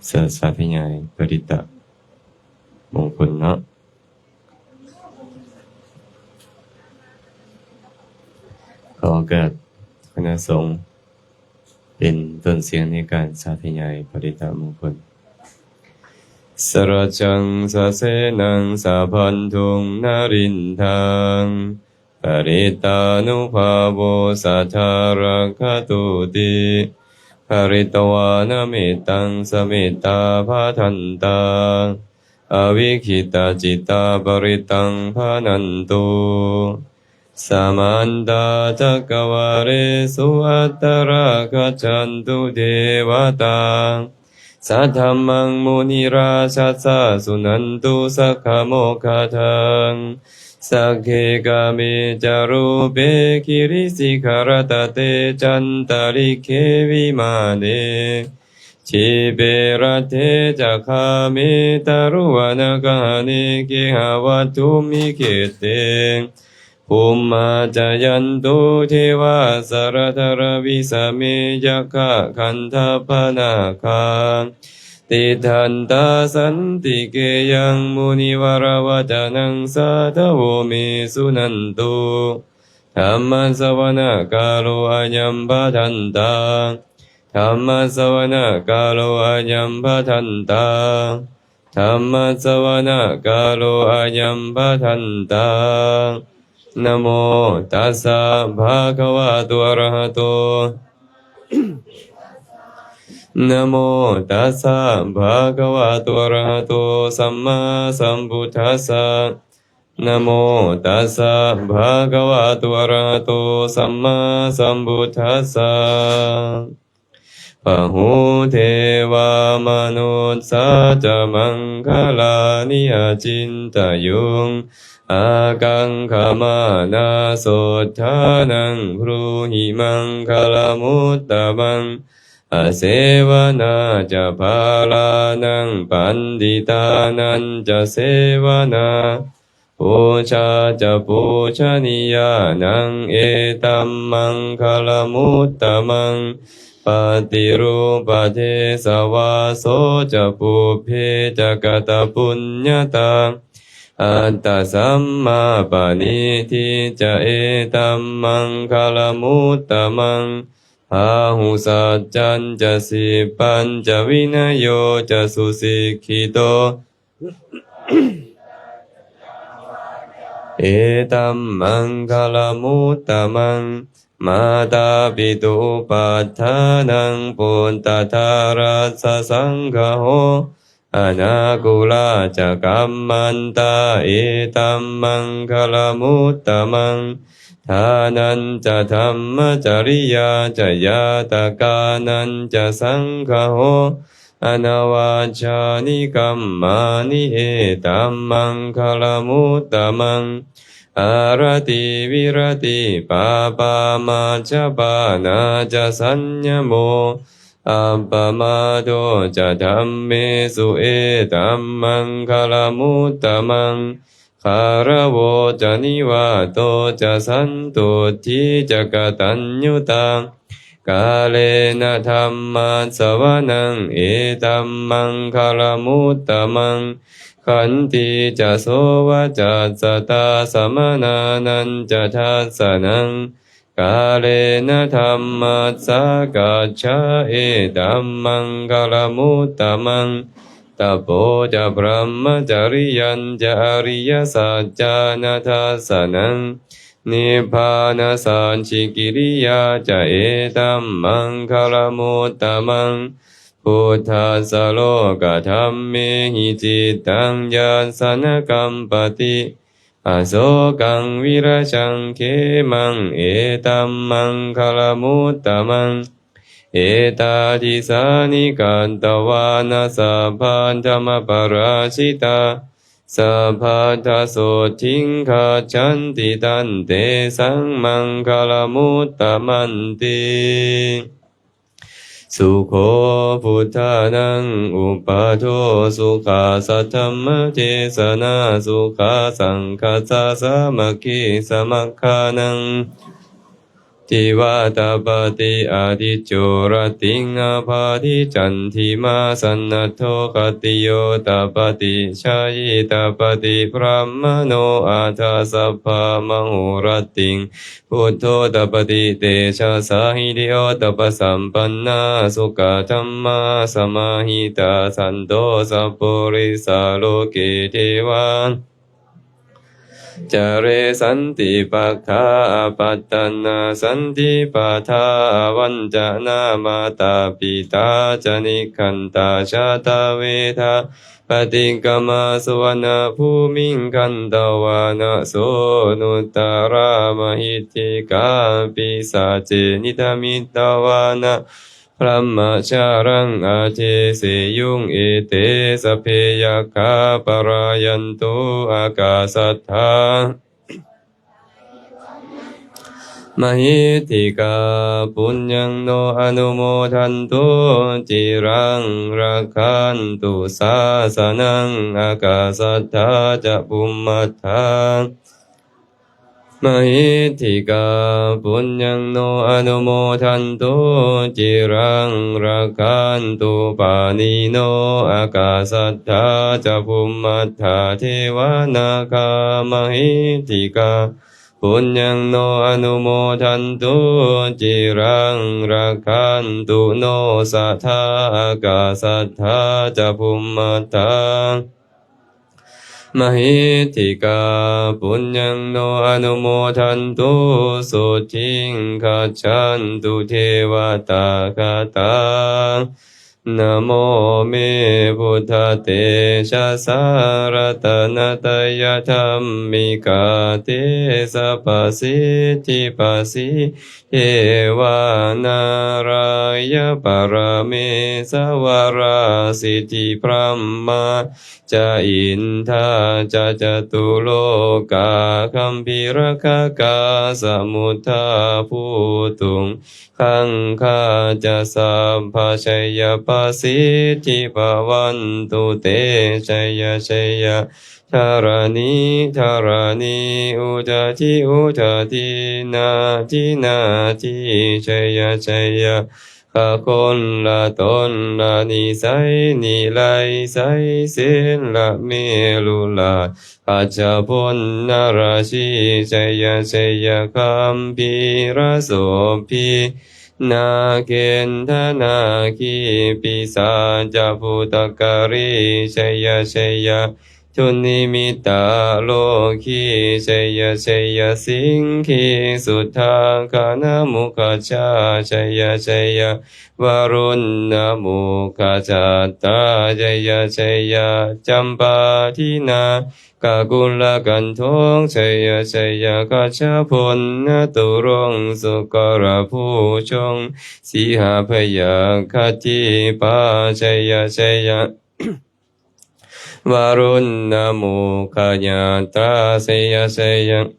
ສະ ສາທະຍາຍປະລິດຕະມົງຄຸນເນາະ. ຂໍໂອກາດຄະນະສົງ ເປັນຕົ້ນສຽງໃນການສາທະຍາຍປະລິດຕະມົງຄຸນ. Sarajaṃ sasenaṃ sabandhuṃ narindaṃ, paritānubhāvo sadā rakkhatūti. Pharitvāna mettaṃ samettā bhadantā, avikkhittacittā parittaṃ bhaṇantu. Samantā cakkavāḷesu atrāgacchantu devatā, saddhammaṃ munirājassa suṇantu saggamokkhadaṃ. Sagge kāme ca rūpe girisikharataṭe cantalikkhe vimāne, dīpe raṭṭhe ca gāme taruvanagahane gehavatthumhi khette, bhummā cāyantu devā jalathalavisame yakkhagandhabbanāgā, tiṭṭhantā santike yaṃ munivaravacanaṃ sādhavo me suṇantu. Dhammassavanakālo ayambhadantā. Dhammassavanakālo ayambhadantā. Dhammassavanakālo ayambhadantā. Namo tassa bhagavato. Namo tassa bhagavato arahato sammāsambuddhassa. Namo tassa bhagavato arahato sammāsambuddhassa. Bahū devā manussā ca maṅgalāni acintayuṃ, ākaṅkhamānā sotthānaṃ brūhi maṅgalamuttamaṃ. Asevanā ca bālānaṃ paṇḍitānañca sevanā, pūjā ca pūjanīyānaṃ etam maṅgalamuttamaṃ. Paṭirūpadesavāso ca pubbe ca katapuññatā, attasammāpaṇidhi ca etam maṅgalamuttamaṃ. Bāhusaccañca sippañca vinayo ca susikkhito, etam maṅgalamuttamaṃ. Mātāpituupaṭṭhānaṃ puttadārassa saṅgaho, anākulā ca kammantā etam maṅgalamuttamaṃ. Dānañca dhammacariyā ca ñātakānañca saṅgaho, anavajjāni kammāni etam maṅgalamuttamaṃ. Āratī viratī pāpā majjapānā ca saññamo, appamādo ca dhammesu etam maṅgalamuttamaṃ. Gāravo ca nivāto ca santuṭṭhī ca kataññutā, kālena dhammassavanaṃ etam maṅgalamuttamaṃ. Khantī ca sovacassatā samaṇānañca dassanaṃ, kālena dhammasākacchā etam maṅgalamuttamaṃ. Tapo ca brahmacariyañca ariyasaccāna dassanaṃ, nibbānasacchikiriyā ca etam maṅgalamuttamaṃ. Phuṭṭhassa lokadhammehi cittaṃ yassa na kampati, asokaṃ virajaṃ khemaṃ etam maṅgalamuttamaṃ. Etādisāni katvāna sabbatthamaparājitā, sabbattha sotthiṃ gacchanti tantesaṃ maṅgalamuttamanti. Sukho buddhānaṃ uppādo, sukhā saddhammadesanā, sukhā saṅghassa sāmaggī, samaggānaṃ Divā tapati ādicco, rattiṃ ābhāti candimā, sannaddho khattiyo tapati, jhāyī tapati brāhmaṇo, atha sabbamahorattiṃ buddho tapati tejasā. Hiriyottappasampannā sukkadhammasamāhitā, santo sappurisā loke devā care santi pakkhā, apattanā santi pādā avañcanā, mātā pitā ca nikkhantā, jātaveda paṭikkama. Suvaṇṇabhūmiṃ gantvāna Sonuttarā mahiddhikā, pisāce niddhamitvāna brahmajālaṃ adeseyyuṃ. Ete sabbe yakkhā palāyantu ākāsaṭṭhā. Mahiddhikā puññaṃ no anumodantu, ciraṃ rakkhantu sāsanaṃ, ākāsaṭṭhā ca bhummaṭṭhā. Mahiddhikā puññaṃ no anumodantu, ciraṃ rakkhantu pāṇino, ākāsaṭṭhā ca bhummaṭṭhā devā nāgā mahiddhikā. Puññaṃ no anumodantu, ciraṃ rakkhantu no sadā, ākāsaṭṭhā ca bhummaṭṭhā. Mahiddhikā puññaṃ no anumodantu, sotthī gacchantu devatāgatā. Namo me buddhatejasā ratanattayadhammikā tejapasiddhi pasīdevā nārāyaparamesavarā siddhibrahmā ca indā ca catulokā gambhīrakkhakā samuddā bhūtuṃ gaṅgā ca sabbajayapasiddhi bhavantu te. Jaya jaya dharaṇi dharaṇī udadhi udadhī nadi nadī. Jaya jaya gagonlatonlanisai niraisai selamerurā gajjagonnaradī. Jaya jaya gambhīrasombhī nāgendanāgī pisācabhūtakālī. Jaya jaya dunnimittarogī. Jaya jaya siṅgīsuddhagānamukhajā. Jaya jaya varuṇṇamukhasātrā. Jaya jaya campādināgakulagantho. Jaya jaya gajjagonnaturong sukarabhujaṅ sīhabyagghadīpā. Jaya jaya varuṇṇamukhayātrā. Jaya jaya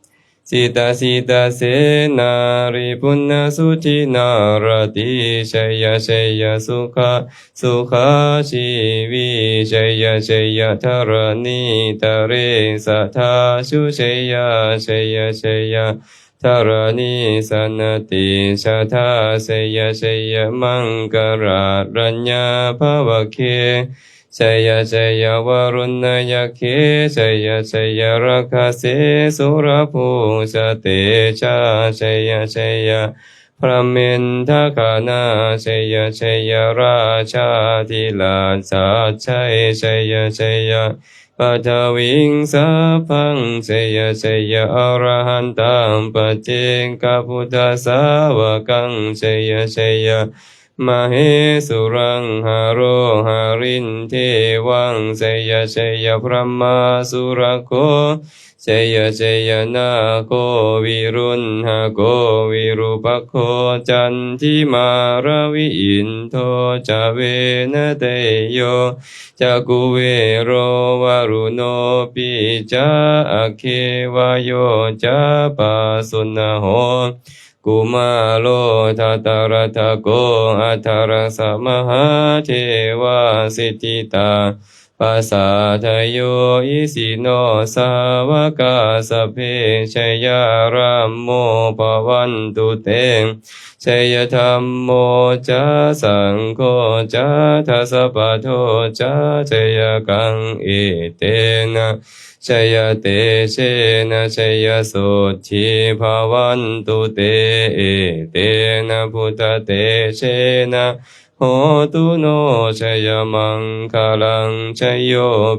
sītasītasennārīpunnasuddhināradī. Jaya jaya sukhā sukhā jīvī. Jaya jaya dharaṇītale sadā sujayaṃ. Jaya jaya dharaṇī sanatejasā. Jaya jaya maṅgarājaraññā bhavagge. Jaya jaya varuṇṇayakkhe. Jaya jaya rakkhase surabhūjatejā. Jaya jaya brahmendagaṇā. Jaya jaya rājādhirājasājjai. Jaya jaya paṭhaviṃ sabbaṃ. Jaya jaya arahantaṃ paccekabuddhasāvakaṃ. Jaya jaya mahesuraṃ haro hariṃ devaṃ. Jaya jaya brahmā surakkho. Jaya jaya nāgo viruḷhako virūpakkho candimā ravi indo ca venateyyo ca kuvero varuṇopi ca aggi vāyo ca pājuṇho kumāro dhataraṭṭhako aṭṭhārasa mahādevā siddhitāpa ປະສາທະໂຍ ອິສິໂນ ສາວະກາ ສັບເພ ຊະຍາຣາໂມ ພະວັນຕຸເຕ ຊະຍະທຳໂມ ຈະ ສັງໂຄ ຈະ ທັດສະປະໂທ ຈະ ຊະຍະກັງ ເອເຕນະ ຊະຍະເຕເຊນະ ຊະຍະໂສດຖີ ພະວັນຕຸເຕ ເອເຕນະ ພຸດທະເຕເຊນະ ໂຫຕຸໂນ ຊະຍະມັງຄະລັງ ຊະໂຍ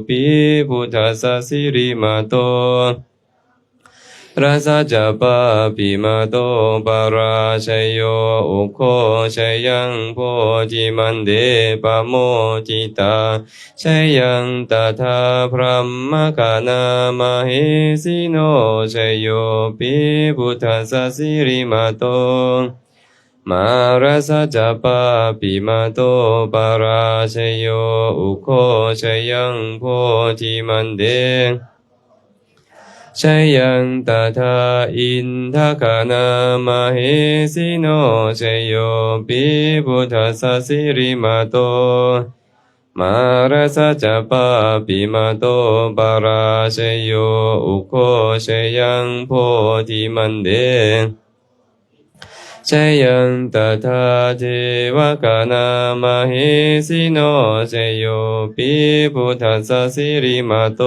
ປີ ພຸດທັດສະ ສິລິມະໂຕ ມະຫາຣາຊະຈະ ປາປິມະໂຕ ປະລາຊະໂຍ ອຸໂຄຊະຍັງ ໂພທິມັນເດ ປະໂມທິຕາ ຊະຍັງ ຕະຖາ ບຣາມມະຄະນາ ມະເຫສິໂນ ຊະໂຍ ປີ ພຸດທັດສະ ສິລິມະໂຕ ມະຫາຣາຊະຈະ ປາປິມະໂຕ ປະລາຊະໂຍ ອຸໂຄຊະຍັງ ໂພທິມັນເດ ຊະຍັງ ຕະຖາ ອິນທະຄະນາ ມະເຫສິໂນ ຊະໂຍ ປີ ພຸດທັດສະ ສິລິມະໂຕ ມະຫາຣາຊະຈະ ປາປິມະໂຕ ປະລາຊະໂຍ ອຸໂຄຊະຍັງ ໂພທິມັນເດ ຊະຍັງ ຕະຖາ ເທວະຄະນາ ມະເຫສິໂນ ຊະໂຍ ປີ ພຸດທັດສະ ສິລິມະໂຕ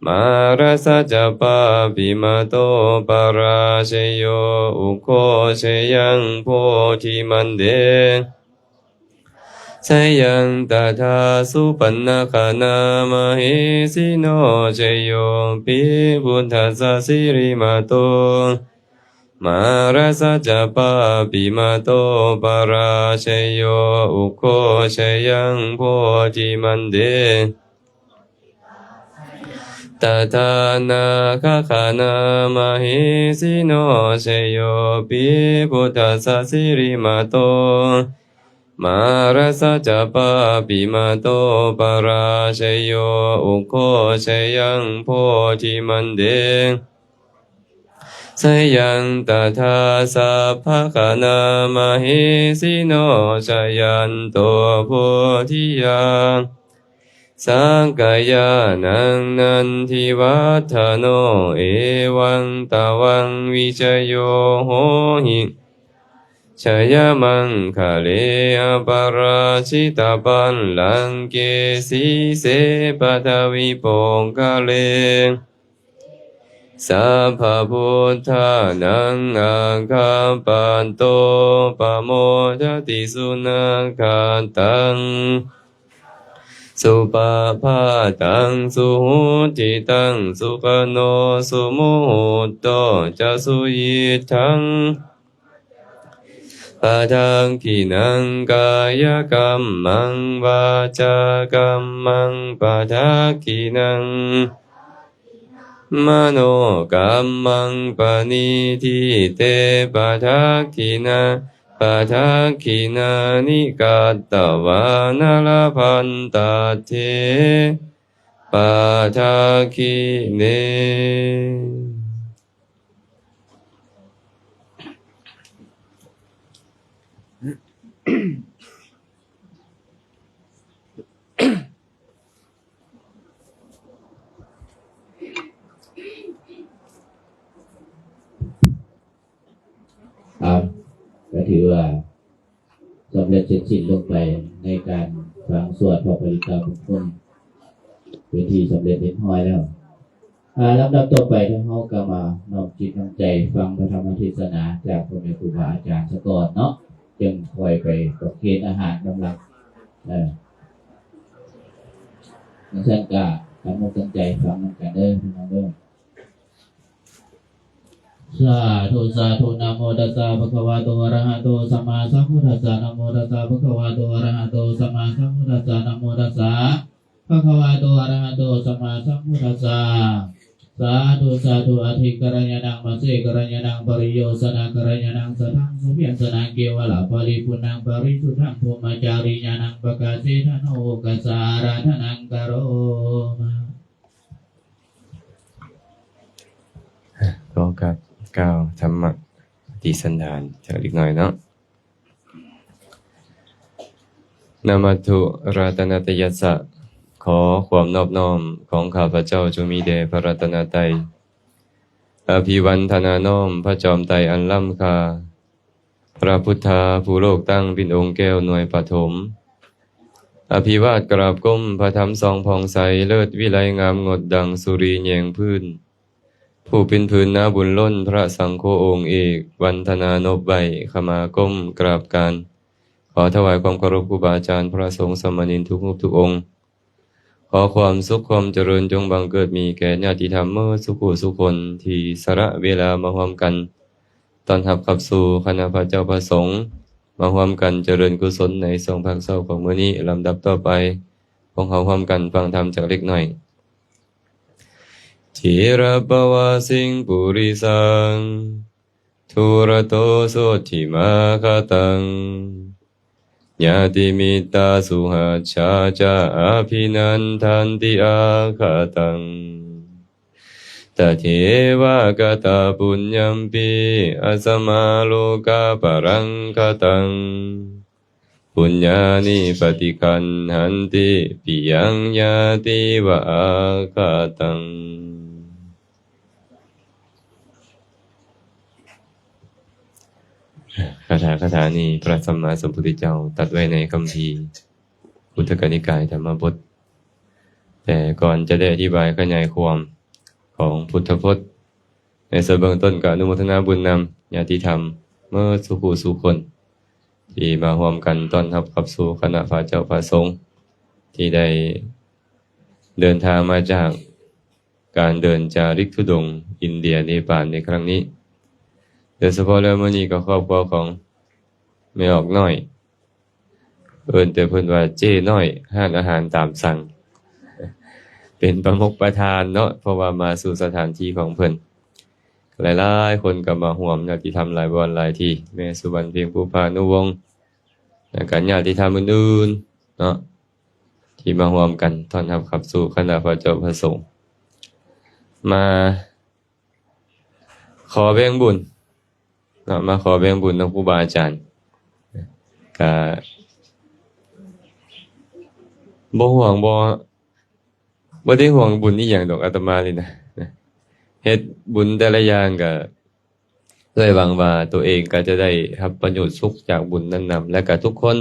ມະຫາຣາຊະຈະ ປາປິມະໂຕ ປະລາຊະໂຍ ອຸໂຄຊະຍັງ ໂພທິມັນເດ ຊະຍັງ ຕະຖາ ສຸປັນນະຄະນາ ມະເຫສິໂນ ຊະໂຍ ປີ ພຸດທັດສະ ສິລິມະໂຕ ມະຫາຣາຊະຈະ ປາປິມະໂຕ ປະລາຊະໂຍ ອຸໂຄຊະຍັງ ໂພທິມັນເດ ຕະຖາ ນາຄະຄະນາ ມະເຫສິໂນ ຊະໂຍ ປີ ພຸດທັດສະ ສິລິມະໂຕ ມະຫາຣາຊະຈະ ປາປິມະໂຕ ປະລາຊະໂຍ ອຸໂຄຊະຍັງ ໂພທິມັນເດ ຊະຍັງ ຕະຖາ ສັບພະຄະນາ ມະເຫສິໂນ ຊະຍັນໂຕ ໂພທິຍາ ສັກກະຍານັງ ນັນທິວັດທະໂນ ເອວັງ ຕະວັງ ວິຊະໂຍ ໂຫຫິ ຊະຍະມັງຄະເລ ອະປະລາຊິຕະບັນລັງເກ ສີເສ ປະທະວິໂປງຄະເລ ສັບພະພຸດທານັງ ອາຄາປະໂຕ ປະໂມທະຕິ ສຸນັກຂະຕັງ ສຸປະພາຕັງ ສຸຫຸດທິຕັງ ສຸຂະໂນ ສຸມຸຫຸດໂຕ ຈະ ສຸຍິດທັງ ປະທັກຂິນັງ ກາຍະກັມມັງ ວາຈາກັມມັງ ປະທັກຂິນັງ ມະໂນກັມມັງ ປະນິທິເຕ ປະທັກຂິນາ ປະທັກຂິນານິ ກັດຕະວານະ ລະພັນຕະເທ ປະທັກຂິເນ. ເອົາ ກໍຖືວ່າສຳເລັດເສັດສິ້ນລົງໄປໃນການຟັງສວດພະປະລິດຕະມຸງຄຸນ ເປັນທີ່ສຳເລັດຮຽບຮ້ອຍແລ້ວ. ອາ ລຳດັບຕໍ່ໄປ ທາງເຮົາກໍມານ້ອມຈິດນ້ອມໃຈຟັງພະທຳມະເທດສະໜາຈາກພໍ່ແມ່ຄູບາອາຈານສາກ່ອນເນາະ, ຈຶ່ງຄ່ອຍໄປປະເຄນອາຫານນຳຫຼັງ. ເອີ ຈັ່ງຊັ້ນກໍຕັ້ງອົກຕັ້ງໃຈຟັງນຳກັນເດີ ພີ່ນ້ອງເດີ. ສາທຸ ສາທຸ ນະໂມຕັດສະ ພະຄະວະໂຕ ອະລະຫະໂຕ ສຳມາສຳພຸດທັດສະ ນະໂມຕັດສະ ພະຄະວະໂຕ ອະລະຫະໂຕ ສຳມາສຳພຸດທັດສະ ນະໂມຕັດສະ ພະຄະວະໂຕ ອະລະຫະໂຕ ສຳມາສຳພຸດທັດສະ. ສາທຸ ສາທຸ ອະທິກະລັນຍານັງ ມະເສກະລັນຍານັງ ປະລິໂຍຊະນະກະລັນຍານັງ ສະທັງ ສຸພະຍັນຊະນະ ເກວະລະ ປະລິປຸນນັງ ປະລິສຸດທັງ ພົມມະຈາລີຍານັງ ປະກາເສທະໂນ ໂອກາສາອາຣາທະນັງ ກະໂຣມະ. ຂໍໂອກາດກ່າວທຳມະປະຕິສັນຖານຈັກເລັກນ້ອຍເນາະ. ນະມັດຖຸ ລັດຕະນະຕະຍັດສະ ຂໍຄວາມນອບນ້ອມຂອງຂ້າພະເຈົ້າຈົ່ງມີແດ່ພະລັດຕະນະໄຕ. ອະພິວັນທະນານ້ອມພະຈອມໄຕອັນລ້ຳຄ່າ, ພະພຸດທາຜູ້ໂລກຕັ້ງເປັນອົງແກ້ວໜ່ວຍປະຖົມ. ອະພິວາດກາບກົ້ມພະທຳສ່ອງຜ່ອງໃສ, ເລີດວິໄລງາມງົດດັ່ງສຸຣີແຍງພື້ນ. ຜູ້ເປັນພື້ນນາບຸນລົ້ນພະສັງໂຄອົງເອກ, ວັນທະນານົບໄຫວ້ ຂະມາກົ້ມກາບການ. ຂໍຖວາຍຄວາມເຄົາລົບຄູບາອາຈານ, ພະສົງສາມະເນນທຸກຮູບທຸກອົງ. ຂໍຄວາມສຸກຄວາມຈະເລີນຈົ່ງບັງເກີດມີແກ່ຍາດຕິທຳເໝິດສູ່ຜູ້ສູ່ຄົນທີ່ສະຫຼະເວລາມາຮ່ວມກັນຕ້ອນຮັບຂັບສູ່ຄະນະພະເຈົ້າພະສົງ, ມາຮ່ວມກັນຈະເລີນກຸສົນໃນຊ່ວງພາກເຊົ້າຂອງມື້ນີ້. ລຳດັບຕໍ່ໄປ ພວກເຮົາຮ່ວມກັນຟັງທຳຈັກເລັກນ້ອຍ. Therabbāvāsiṃ purisaṃ dūrato sotthi mahā kataṃ, ñātimittā saha ca abhinandanti āgataṃ. Tathevāgatā puññampi asmā lokā paraṃ gataṃ, puññāni paṭiggaṇhanti piyaṃ ñātiva āgataṃ. ຄາຖາ ຄາຖານີ້ພະສຳມາສຳພຸດທະເຈົ້າຕັດໄວ້ໃນຄຳພີພຸດທະກະນິກາຍທຳມະບົດ. ແຕ່ກ່ອນຈະໄດ້ອະທິບາຍຂະຫຍາຍຄວາມຂອງພຸດທະພົດ ໃນສ່ວນເບື້ອງຕົ້ນກໍອະນຸໂມທະນາບຸນນຳຍາດຕິທຳເໝິດສູ່ຜູ້ສູ່ຄົນ ທີ່ມາຮ່ວມກັນຕ້ອນຮັບຂັບສູ່ຄະນະພະເຈົ້າພະສົງ ທີ່ໄດ້ເດີນທາງມາຈາກການເດີນຈາລິກທຸດົງອິນເດຍເນປານໃນຄັ້ງນີ້. ໂດຍສະເພາະແລ້ວມື້ນີ້ກໍຄອບຄົວຂອງແມ່ອອກນ້ອຍ ເອີ້ນແຕ່ເພິ່ນວ່າເຈ້ນ້ອຍ ຮ້ານອາຫານຕາມສັ່ງ ເປັນປະມຸກປະທານເນາະ ເພາະວ່າມາສູ່ສະຖານທີ່ຂອງເພິ່ນ ຫຼາຍໆຄົນກໍມາຮ່ວມຍາດຕິທຳຫຼາຍບ່ອນຫຼາຍທີ່ ແມ່ສຸວັນເພັງ ພູຜານຸວົງ ແລ້ວກໍຍາດຕິທຳອື່ນໆເນາະ ທີ່ມາຮ່ວມກັນຕ້ອນຮັບຂັບສູ່ຄະນະພະເຈົ້າພະສົງ ມາຂໍແບ່ງບຸນ ເນາະ ມາຂໍແບ່ງບຸນນຳຄູບາອາຈານ ກະບໍ່ຫ່ວງ ບໍ່ ບໍ່ໄດ້ຫ່ວງບຸນອີ່ຫຍັງດອກອາດຕະມານີ້ນະ ເຮັດບຸນແຕ່ລະຢ່າງກະດ້ວຍຫວັງວ່າໂຕເອງກະຈະໄດ້ຮັບປະໂຫຍດສຸກຈາກບຸນນັ້ນນຳ ແລະກະທຸກຄົນ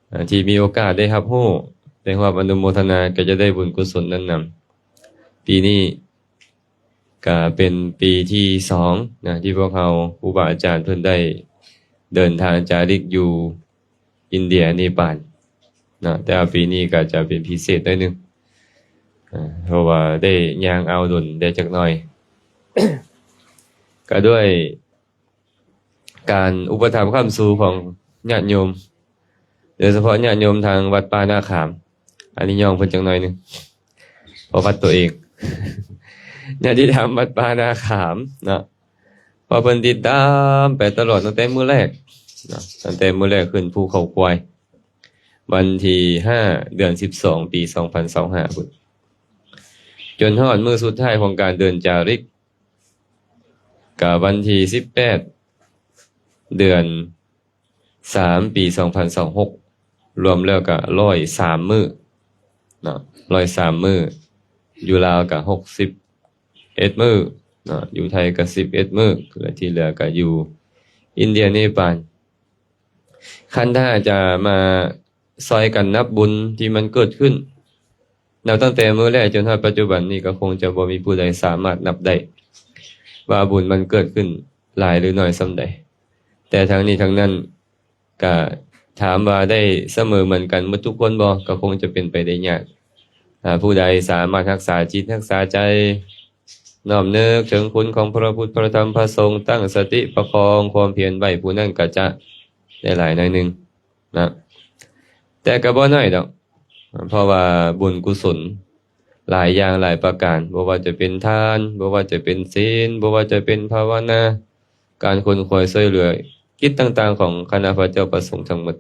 ເອີ່ ທີ່ມີໂອກາດໄດ້ຮັບຮູ້ ໄດ້ຮອບອະນຸໂມທະນາ ກະຈະໄດ້ບຸນກຸສົນນັ້ນນຳ. ປີນີ້ ກະເປັນປີທີສອງນະ ທີ່ພວກເຮົາ ຄູບາອາຈານເພິ່ນໄດ້ເດີນທາງຈາລິກຢູ່ອິນເດຍ ເນປານເນາະ ແຕ່ວ່າປີນີ້ກະຈະເປັນພິເສດໜ້ອຍໜຶ່ງ ເພາະວ່າໄດ້ຍ່າງອາວດົນໄດ້ຈັກໜ້ອຍ ກະດ້ວຍ ການອຸປະຖຳຄ້ຳຊູຂອງຍາດໂຍມ ໂດຍສະເພາະຍາດໂຍມທາງວັດປ່ານາຂາມ ອັນນີ້ຍ້ອງເພິ່ນຈັກໜ້ອຍໜຶ່ງ ເພາະວັດຕົວເອງ ຍາດຕິທຳວັດປ່ານາຂາມເນາະ ເພາະເພິ່ນຕິດຕາມໄປຕະຫຼອດຕັ້ງແຕ່ມື້ແລກເນາະ ຕັ້ງແຕ່ມື້ແລກຂຶ້ນພູເຂົາຄວາຍ ວັນທີຫ້າ ເດືອນສິບສອງ ປີສອງພັນຊາວຫ້າພຸ້ນ ຈົນຮອດມື້ສຸດທ້າຍຂອງການເດີນຈາລິກ ກະວັນທີສິບແປດ ເດືອນສາມ ປີສອງພັນຊາວຫົກ ລວມແລ້ວກະຮ້ອຍສາມມື້ເນາະ ຮ້ອຍສາມມື້ ຢູ່ລາວກະຫົກສິບເອັດມື້ເນາະ ຢູ່ໄທກະສິບເອັດມື້ ແລະທີ່ເຫຼືອກະຢູ່ອິນເດຍ ເນປານ. ຄັນຖ້າຈະມາຊ່ອຍກັນນັບບຸນທີ່ມັນເກີດຂຶ້ນ ນັບຕັ້ງແຕ່ມື້ແລກຈົນຮອດປັດຈຸບັນນີ້ ກໍຄົງຈະບໍ່ມີຜູ້ໃດສາມາດນັບໄດ້ ວ່າບຸນມັນເກີດຂຶ້ນຫຼາຍຫຼືໜ້ອຍສ່ຳໃດ. ແຕ່ທັງນີ້ທັງນັ້ນ ກະຖາມວ່າໄດ້ສະເໝີເໝືອນກັນໝົດທຸກຄົນບໍ່? ກໍຄົງຈະເປັນໄປໄດ້ຍາກ. ຖ້າຜູ້ໃດສາມາດຮັກສາຈິດຮັກສາໃຈ ນ້ອມນຶກເຖິງຄຸນຂອງພະພຸດ ພະທຳ ພະສົງ, ຕັ້ງສະຕິປະຄອງຄວາມພຽນໄວ້, ຜູ້ນັ້ນກໍຈະໄດ້ຫຼາຍໜ້ອຍໜຶ່ງນະ, ແຕ່ກໍບໍ່ໜ້ອຍດອກ, ເພາະວ່າບຸນກຸສົນຫຼາຍຢ່າງຫຼາຍປະການ, ບໍ່ວ່າຈະເປັນທານ, ບໍ່ວ່າຈະເປັນສິນ, ບໍ່ວ່າຈະເປັນພາວະນາ, ການຂົນຂວາຍຊ່ວຍເຫຼືອ, ກິດຕ່າງໆຂອງຄະນະພະເຈົ້າພະສົງທັງໝົດ,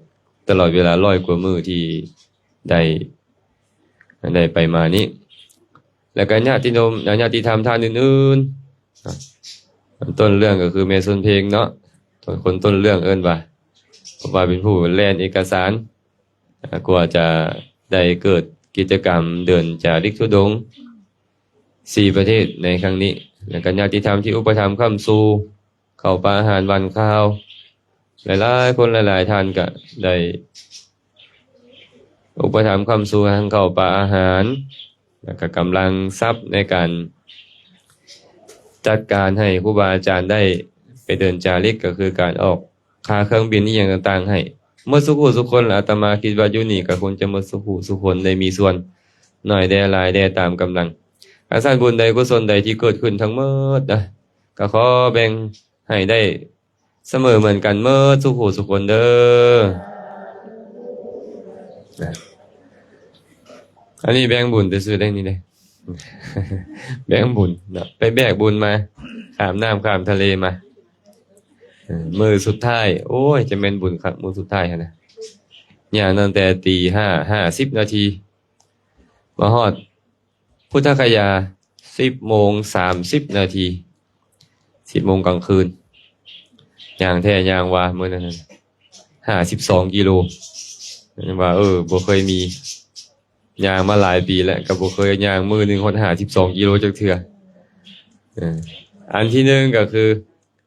ຕະຫຼອດເວລາຮ້ອຍກວ່າມື້ທີ່ໄດ້ ໄດ້ໄປມານີ້ ແລ້ວກໍຍາດຕິໂຍມ ຍາດຕິທຳທ່ານອື່ນໆ ຕົ້ນເລື່ອງກໍຄືແມ່ສົນເພັງເນາະ, ຄົນຕົ້ນເລື່ອງເອີ້ນວ່າ ເພາະວ່າເປັນຜູ້ແລ່ນເອກະສານ ກວ່າຈະໄດ້ເກີດ ກິດຈະກຳເດີນຈາລິກທຸດົງສີ່ປະເທດໃນຄັ້ງນີ້ ແລະກະຍາດຕິທຳທີ່ອຸປະຖຳຄ້ຳຊູ ເຂົ້າປ່າອາຫານວັນຄາວ ຫຼາຍໆຄົນຫຼາຍໆທ່ານກະໄດ້ອຸປະຖຳຄ້ຳຊູທັງເຂົ້າປ່າອາຫານ ແລະກະກຳລັງຊັບໃນການຈັດການໃຫ້ຄູບາອາຈານໄດ້ໄປເດີນຈາລິກ ກະຄືການອອກຄ່າເຄື່ອງບິນອີ່ຫຍັງຕ່າງໆໃຫ້ ໝົດສູ່ຜູ້ສູ່ຄົນ. ອາດຕະມາຄິດວ່າຢູ່ນີ້ກະຄົງຈະໝົດສູ່ຜູ້ສູ່ຄົນໄດ້ມີສ່ວນ ໜ້ອຍແດ່ຫຼາຍແດ່ຕາມກຳລັງ. ຄັນຊັ້ນບຸນໃດກຸສົນໃດທີ່ເກີດຂຶ້ນທັງໝົດນະ ກະຂໍແບ່ງໃຫ້ໄດ້ສະເໝີເໝືອນກັນໝົດສູ່ຜູ້ສູ່ຄົນເດີ. ອັນນີ້ແບ່ງບຸນຊື່ໆເດ້ນີ້ເດ້ ແບ່ງບຸນເນາະ ໄປແບກບຸນມາ ຂ້າມນ້ຳຂ້າມທະເລມາ. ເອີ ມື້ສຸດທ້າຍ ໂອ້ຍ ຈະແມ່ນບຸນຄັກມື້ສຸດທ້າຍຫັ້ນນະ ຍ່າງຕັ້ງແຕ່ຕີຫ້າ ຫ້າສິບນາທີ ມາຮອດພຸດທະຄະຍາສິບໂມງສາມສິບນາທີ ສິບໂມງກາງຄືນ ຍ່າງແທ້ຍ່າງວ່າມື້ນັ້ນນະ ຫ້າສິບສອງກິໂລ ວ່າ ເອີ ບໍ່ເຄີຍມີ ຍ່າງມາຫຼາຍປີແລ້ວ ກໍບໍ່ເຄີຍຍ່າງມື້ໜຶ່ງຮອດຫ້າສິບສອງກິໂລຈັກເທື່ອ. ເອີ ອັນທີໜຶ່ງກໍຄື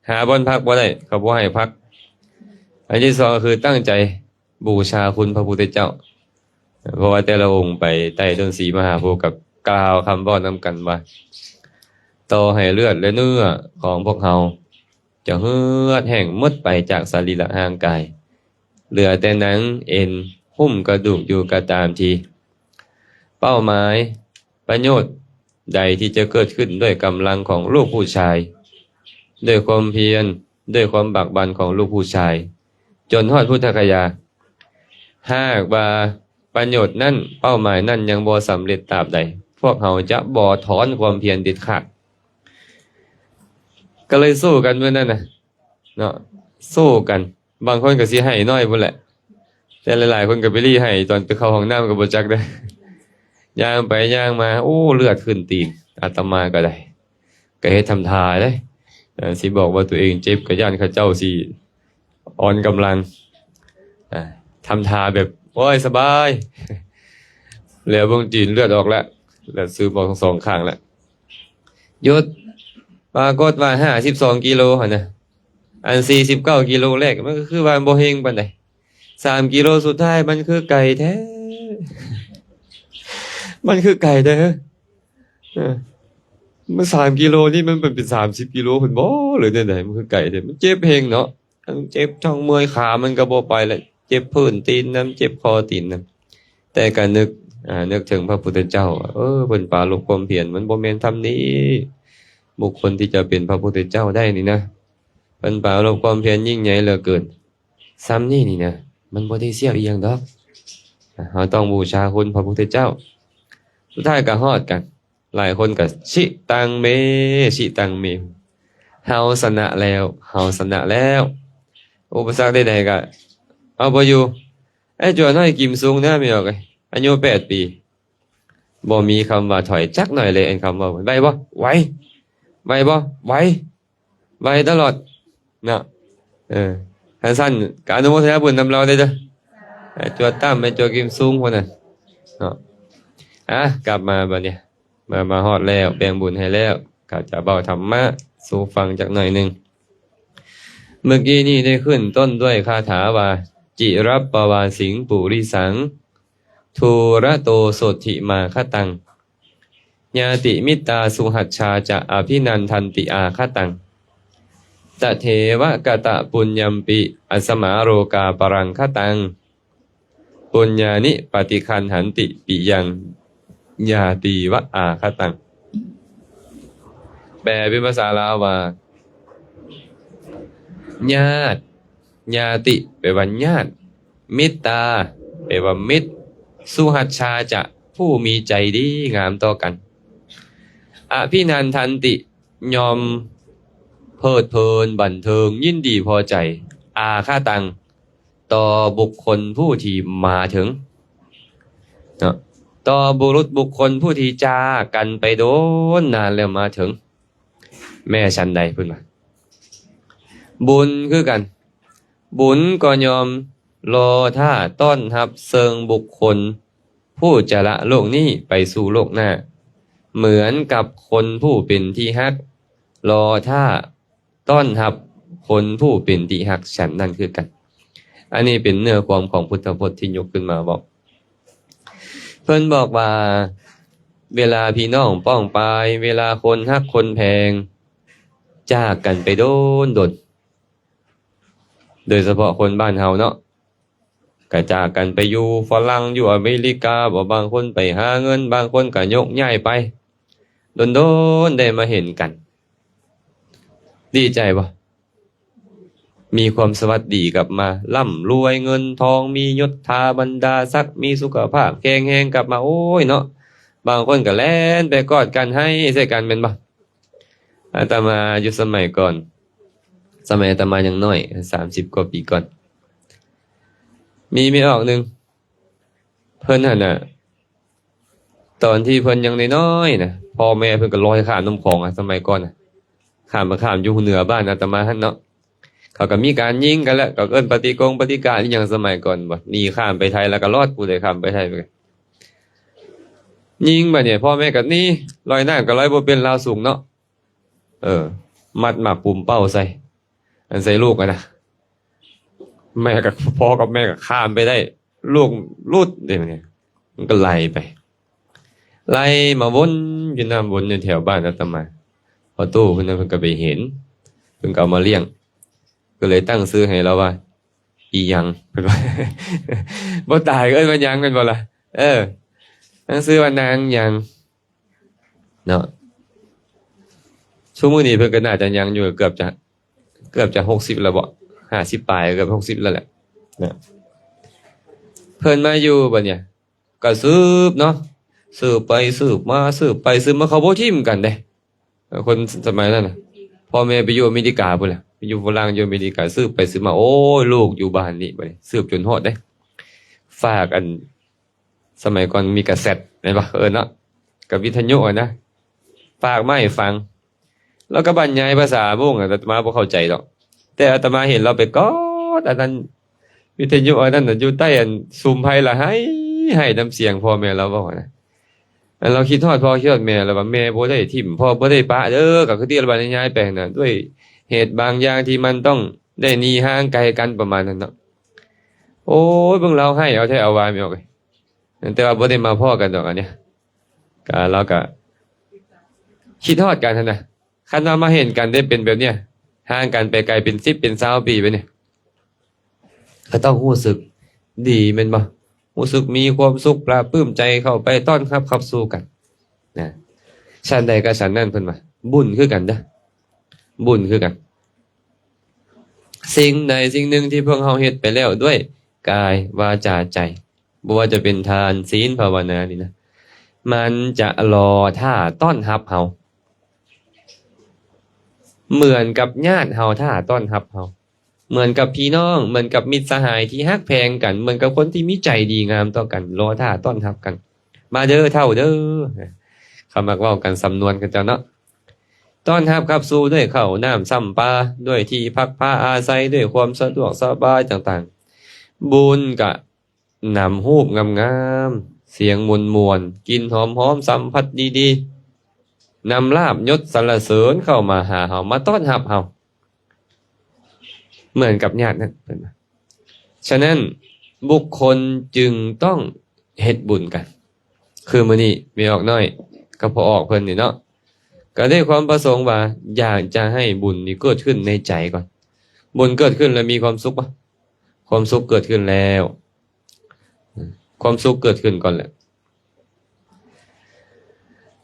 ຫາບ່ອນພັກບໍ່ໄດ້ ເຂົາບໍ່ໃຫ້ພັກ. ອັນທີສອງກໍຄືຕັ້ງໃຈບູຊາຄຸນພະພຸດທະເຈົ້າ ເພາະວ່າແຕ່ລະອົງໄປໃຕ້ຕົ້ນສີມະຫາໂພ ກໍກ່າວຄຳເວົ້ານຳກັນວ່າ ຕໍ່ໃຫ້ເລືອດ ແລະ ເນື້ອຂອງພວກເຮົາຈະເຫືອດແຫ້ງໝົດໄປຈາກສະລີລະຮ່າງກາຍ ເຫຼືອແຕ່ໜັງເອັນຫຸ້ມກະດູກຢູ່ກໍຕາມທີ ເປົ້າໝາຍ ປະໂຫຍດໃດທີ່ຈະເກີດຂຶ້ນດ້ວຍກຳລັງຂອງລູກຜູ້ຊາຍ ດ້ວຍຄວາມພຽນ ດ້ວຍຄວາມບາກບັ່ນຂອງລູກຜູ້ຊາຍ ຈົນຮອດພຸດທະກະຍາ ຫາກວ່າປະໂຫຍດນັ້ນ ເປົ້າໝາຍນັ້ນຍັງບໍ່ສຳເລັດຕາບໃດ ພວກເຮົາຈະບໍ່ຖອນຄວາມພຽນເດັດຂາດ. ກໍເລີຍສູ້ກັນມື້ນັ້ນນະເນາະ ສູ້ກັນ. ບາງຄົນກໍຊິໄຫ້ນ້ອຍພຸ້ນແຫຼະ ແຕ່ຫຼາຍໆຄົນກໍໄປລີ້ໄຫ້ຕອນໄປເຂົ້າຫ້ອງນ້ຳກໍບໍ່ຈັກເດ້. ຍ່າງໄປຍ່າງມາ ໂອ້ ເລືອດຂຶ້ນຕີນ ອາດຕະມາກໍໄດ້ ກໍເຮັດທຳທ່າເດ້ ເອີ ຊິບອກວ່າຕົວເອງເຈັບ ກໍຢ້ານເຂົາເຈົ້າຊິອ່ອນກຳລັງ ອ່າ ທຳທ່າແບບ ໂອ້ຍ ສະບາຍ ແລ້ວເບິ່ງຕີນເລືອດອອກແລ້ວ ເລືອດຊືບອອກທັງສອງຂ້າງແລ້ວ ຢຸດ. ປາກົດວ່າຫ້າສິບສອງກິໂລຫັ້ນນະ ອັນສີ່ສິບເກົ້າກິໂລແລກ ມັນກໍຄືວ່າບໍ່ເຮັງປານໃດ. ສາມກິໂລສຸດທ້າຍ ມັນຄືໄກແທ້ ມັນຄືໄກແທ້ ເອີ ມັນສາມກິໂລນີ້ ມັນເປັນສາມສິບກິໂລພຸ້ນບໍ ຫຼືແນວໃດ? ມັນຄືໄກແທ້ ມັນເຈັບແຮງເນາະ ທັງເຈັບທັງເມື່ອຍ ຂາມັນກໍບໍ່ໄປແລ້ວ ເຈັບພື້ນຕີນນຳ ເຈັບຂໍ້ຕີນນຳ. ແຕ່ກໍນຶກ ອ່າ ນຶກເຖິງພະພຸດທະເຈົ້າ ເອີ ເພິ່ນປາລົບຄວາມພຽນ ມັນບໍ່ແມ່ນສ່ຳນີ້. ບຸກຄົນທີ່ຈະເປັນພະພຸດທະເຈົ້າໄດ້ນີ້ນະ ເພິ່ນປາລົບຄວາມພຽນຍິ່ງໃຫຍ່ເຫຼືອເກີນ. ສ່ຳນີ້ນີ້ນະ ມັນບໍ່ໄດ້ສ່ຽວອີ່ຫຍັງດອກ. ເຮົາຕ້ອງບູຊາຄຸນພະພຸດທະເຈົ້າ. ສຸດທ້າຍກໍຮອດກັນ. ຫຼາຍຄົນກໍ ຊິຕັງເມ ຊິຕັງເມ ເຮົາຊະນະແລ້ວ ເຮົາຊະນະແລ້ວ. ອຸປະສັກໃດໆກໍເອົາບໍ່ຢູ່. ໄອ້ຈົວນ້ອຍກິມຊຸງນະ ແມ່ນອອກ ອາຍຸແປດປີ ບໍ່ມີຄຳວ່າຖອຍຈັກໜ້ອຍເລີຍ. ອັນຄຳເວົ້າ ໄວບໍ່? ໄວ. ໄວບໍ່? ໄວ. ໄວຕະຫຼອດເນາະ. ເອີ ຄັນຊັ້ນກໍອະນຸໂມທະນາບຸນນຳລາວເດີ. ໄອ້ຈົວຕຳ ໄອ້ຈົວກິມຊຸງພວກນັ້ນເນາະ. ອ່ະ ກັບມາບັດນີ້ ມາ ມາຮອດແລ້ວ ແບ່ງບຸນໃຫ້ແລ້ວ ກໍຈະເວົ້າທຳມະສູ່ຟັງຈັກໜ້ອຍໜຶ່ງ. ເມື່ອກີ້ນີ້ໄດ້ຂຶ້ນຕົ້ນດ້ວຍຄາຖາວ່າ ຈິຣັບປະວາສິງປຸລິສັງ ທູຣະໂຕໂສດຖິມາຄະຕັງ ຍາຕິມິດຕາສຸຫັດຊາຈະ ອະພິນັນທັນຕິອາຄະຕັງ ຕະເທວະກະຕະປຸນຍັມປິ ອັສມາໂລກາປະລັງຄະຕັງ ປຸນຍານິປະຕິຄັນຫັນຕິ ປິຍັງຍາຕີວະອາຄະຕັງ. ແປເປັນພາສາລາວວ່າ ຍາດ ຍາຕິ ແປວ່າຍາດ, ມິດຕາ ແປວ່າມິດ, ສຸຫັດຊາຈະ ຜູ້ມີໃຈດີງາມຕໍ່ກັນ, ອະພິນັນທັນຕິ ຍ່ອມເພີດເພີນບັນເທີງຍິນດີພໍໃຈ, ອາຄະຕັງ ຕໍ່ບຸກຄົນຜູ້ທີ່ມາເຖິງເນາະ, ຕໍ່ບຸລຸດບຸກຄົນຜູ້ທີ່ຈາກກັນໄປດົນນານແລ້ວມາເຖິງ. ແມ່ສັນໃດເພິ່ນວ່າ ບຸນຄືກັນ, ບຸນກໍຍ່ອມລໍຖ້າຕ້ອນຮັບເຊິ່ງບຸກຄົນ ຜູ້ຈະລະໂລກນີ້ໄປສູ່ໂລກໜ້າ ເໝືອນກັບຄົນຜູ້ເປັນທີ່ຮັກ ລໍຖ້າຕ້ອນຮັບຄົນຜູ້ເປັນທີ່ຮັກ ສັນນັ້ນຄືກັນ. ອັນນີ້ເປັນເນື້ອຄວາມຂອງພຸດທະພົດທີ່ຍົກຂຶ້ນມາເວົ້າ. ເພິ່ນບອກວ່າ ເວລາພີ່ນ້ອງປ້ອງປາຍ, ເວລາຄົນຮັກຄົນແພງ ຈາກກັນໄປດົນໆ ໂດຍສະເພາະຄົນບ້ານເຮົາເນາະ ກະຈາກກັນໄປຢູ່ຝຣັ່ງ ຢູ່ອາເມລິກາບໍ ບາງຄົນໄປຫາເງິນ ບາງຄົນກະຍົກຍ້າຍໄປ ດົນໆ ໄດ້ມາເຫັນກັນ ດີໃຈບໍ່? ມີຄວາມສະຫວັດດີກັບມາ ລ່ຳລວຍເງິນທອງ ມີຍົດຖາບັນດາສັກ ມີສຸຂະພາບແຂງແຮງກັບມາ ໂອ້ຍເນາະ ບາງຄົນກະແລ່ນໄປກອດກັນ ໄຫ້ໃສ່ກັນ ແມ່ນບໍ່? ອາດຕະມາຢູ່ສະໄໝກ່ອນ ສະໄໝອາດຕະມາຍັງນ້ອຍ ສາມສິບກວ່າປີກ່ອນ ມີແມ່ອອກໜຶ່ງ ເພິ່ນຫັ້ນນະ ຕອນທີ່ເພິ່ນຍັງນ້ອຍໆນະ ພໍ່ແມ່ເພິ່ນກໍລອຍຂ້າມນ້ຳຂອງອະ ສະໄໝກ່ອນນະ ຂ້າມໄປ ຂ້າມຢູ່ເໜືອບ້ານອາດຕະມາຫັ້ນເນາະ ເຂົາກໍມີການຍິງກັນແຫຼະ ກໍເອີ້ນປະຕິກົງປະຕິການອີ່ຫຍັງສະໄໝກ່ອນ ບັດໜີຂ້າມໄປໄທແລ້ວກໍລອດ ຜູ້ໃດຂ້າມໄປໄທໄປ ຍິງບັດນີ້ ພໍ່ແມ່ກໍໜີ ລອຍນ້ຳກໍລອຍບໍ່ເປັນ ລາວສູງເນາະ ເອີ ມັດໝາກປຸມເປົ້າໃສ່ ອັນໃສ່ລູກຫັ້ນນະ ແມ່ກໍ ພໍ່ກັບແມ່ກໍຂ້າມໄປໄດ້ ລູກຫຼຸດເດ້ ມັນກໍໄຫຼໄປ ໄຫຼມາວົນຢູ່ນ້ຳວົນຢູ່ແຖວບ້ານອາດຕະມາ ພໍ່ຕູ້ເພິ່ນນະ ເພິ່ນກໍໄປເຫັນ ເພິ່ນກໍເອົາມາລ້ຽງ ກໍເລີຍຕັ້ງຊື່ໃຫ້ລາວວ່າ ອີ່ຫຍັງ ເພິ່ນວ່າ ບໍ່ຕາຍກໍເອີ້ນວ່າຫຍັງ ແມ່ນບໍ່ລະ? ເອີ ຕັ້ງຊື່ວ່ານາງຫຍັງເນາະ ຊຸມື້ນີ້ເພິ່ນກໍໜ້າຈະຍັງຢູ່ ເກືອບຈະ ເກືອບຈະຫົກສິບແລ້ວບໍ ຫ້າສິບປາຍ ເກືອບຫົກສິບແລ້ວແຫຼະນະ ເພິ່ນມາຢູ່ບັດນີ້ ກໍສືບເນາະ ສືບໄປສືບມາ ສືບໄປສືບມາ ເຂົາບໍ່ຖິ້ມກັນເດ້ ເອີ ຄົນສະໄໝນັ້ນນະ ພໍ່ແມ່ໄປຢູ່ອາເມລິກາພຸ້ນລະ ໄປຢູ່ຝຣັ່ງ ຢູ່ອາເມລິກາ ສືບໄປສືບມາ ໂອ້ຍ ລູກຢູ່ບ້ານນີ້ ບັດນີ້ສືບຈົນຮອດເດ້ ຝາກອັນ ສະໄໝກ່ອນມີກາເຊັດແມ່ນບໍ່ ເອີເນາະ ກະວິທະຍຸຫັ້ນນະ ຝາກມາໃຫ້ຟັງ ລາວກໍບັນຍາຍພາສາມົ້ງ ອາດຕະມາບໍ່ເຂົ້າໃຈດອກ ແຕ່ອາດຕະມາເຫັນລາວໄປກອດອັນນັ້ນ ວິທະຍຸອັນນັ້ນນະ ຢູ່ໃຕ້ອັນສຸມໄພລະໄຫ້ ໄຫ້ນຳສຽງພໍ່ແມ່ລາວເວົ້ານະ ອັນລາວຄິດຮອດພໍ່ຄິດຮອດແມ່ ລາວວ່າແມ່ບໍ່ໄດ້ຖິ້ມ ພໍ່ບໍ່ໄດ້ປະເດີ ກໍຄືທີ່ລາວບັນຍາຍໄປຫັ້ນນະ ດ້ວຍເຫດບາງຢ່າງທີ່ມັນຕ້ອງໄດ້ໜີຫ່າງໄກກັນ ປະມານນັ້ນເນາະ ໂອ້ຍ ເບິ່ງລາວໄຫ້ເອົາແທ້ເອົາວ່າ ແມ່ອອກເອີຍ ແຕ່ວ່າບໍ່ໄດ້ມາພໍ້ກັນດອກ ອັນເນີ້ຍ ກະ ລາວກະຄິດຮອດກັນຫັ້ນນະ ຄັນວ່າມາເຫັນກັນໄດ້ເປັນແບບເນີ້ຍ ຫ່າງກັນໄປໄກເປັນສິບເປັນຊາວປີແບບນີ້ ກໍຕ້ອງຮູ້ສຶກດີແມ່ນບໍ່? ຮູ້ສຶກມີຄວາມສຸກ ປະປຶ້ມໃຈ ເຂົ້າໄປຕ້ອນຮັບຂັບສູ່ກັນນະ ຊັ້ນໃດກໍຊັ້ນນັ້ນ ເພິ່ນວ່າ ບຸນຄືກັນເດີ ບຸນຄືກັນ ສິ່ງໃດສິ່ງໜຶ່ງທີ່ພວກເຮົາເຮັດໄປແລ້ວດ້ວຍກາຍ ວາຈາ ໃຈ ບໍ່ວ່າຈະເປັນທານ ສິນ ພາວະນານີ້ນະ ມັນຈະລໍຖ້າຕ້ອນຮັບເຮົາ ເໝືອນກັບຍາດເຮົາຖ້າຕ້ອນຮັບເຮົາ ເໝືອນກັບພີ່ນ້ອງ ເໝືອນກັບມິດສະຫາຍທີ່ຮັກແພງກັນ ເໝືອນກັບຄົນທີ່ມີໃຈດີງາມຕໍ່ກັນ ລໍຖ້າຕ້ອນຮັບກັນ ມາເດີເຖົ້າເດີ ເຂົາມັກເວົ້າກັນສຳນວນເຂົາເຈົ້າເນາະ ຕ້ອນຮັບຂັບສູ່ດ້ວຍເຂົ້ານ້ຳຊຳປາ ດ້ວຍທີ່ພັກພາອາໄສ ດ້ວຍຄວາມສະດວກສະບາຍຕ່າງໆ ບຸນກະນຳຮູບງາມໆ ສຽງມ່ວນໆ ກິ່ນຫອມໆ ສຳຜັດດີໆ ນຳລາບຍົດສັນລະເສີນເຂົ້າມາຫາເຮົາ ມາຕ້ອນຮັບເຮົາ ເໝືອນກັບຍາດນັ້ນ ເພິ່ນວ່າ ສະນັ້ນ ບຸກຄົນຈຶ່ງຕ້ອງເຮັດບຸນກັນ ຄືມື້ນີ້ແມ່ອອກນ້ອຍກັບພໍ່ອອກເພິ່ນນີ້ເນາະ ກໍໄດ້ຄວາມປະສົງວ່າ ຢາກຈະໃຫ້ບຸນນີ້ເກີດຂຶ້ນໃນໃຈກ່ອນ ບຸນເກີດຂຶ້ນແລ້ວມີຄວາມສຸກບໍ່? ຄວາມສຸກເກີດຂຶ້ນແລ້ວ ຄວາມສຸກເກີດຂຶ້ນກ່ອນແຫຼະ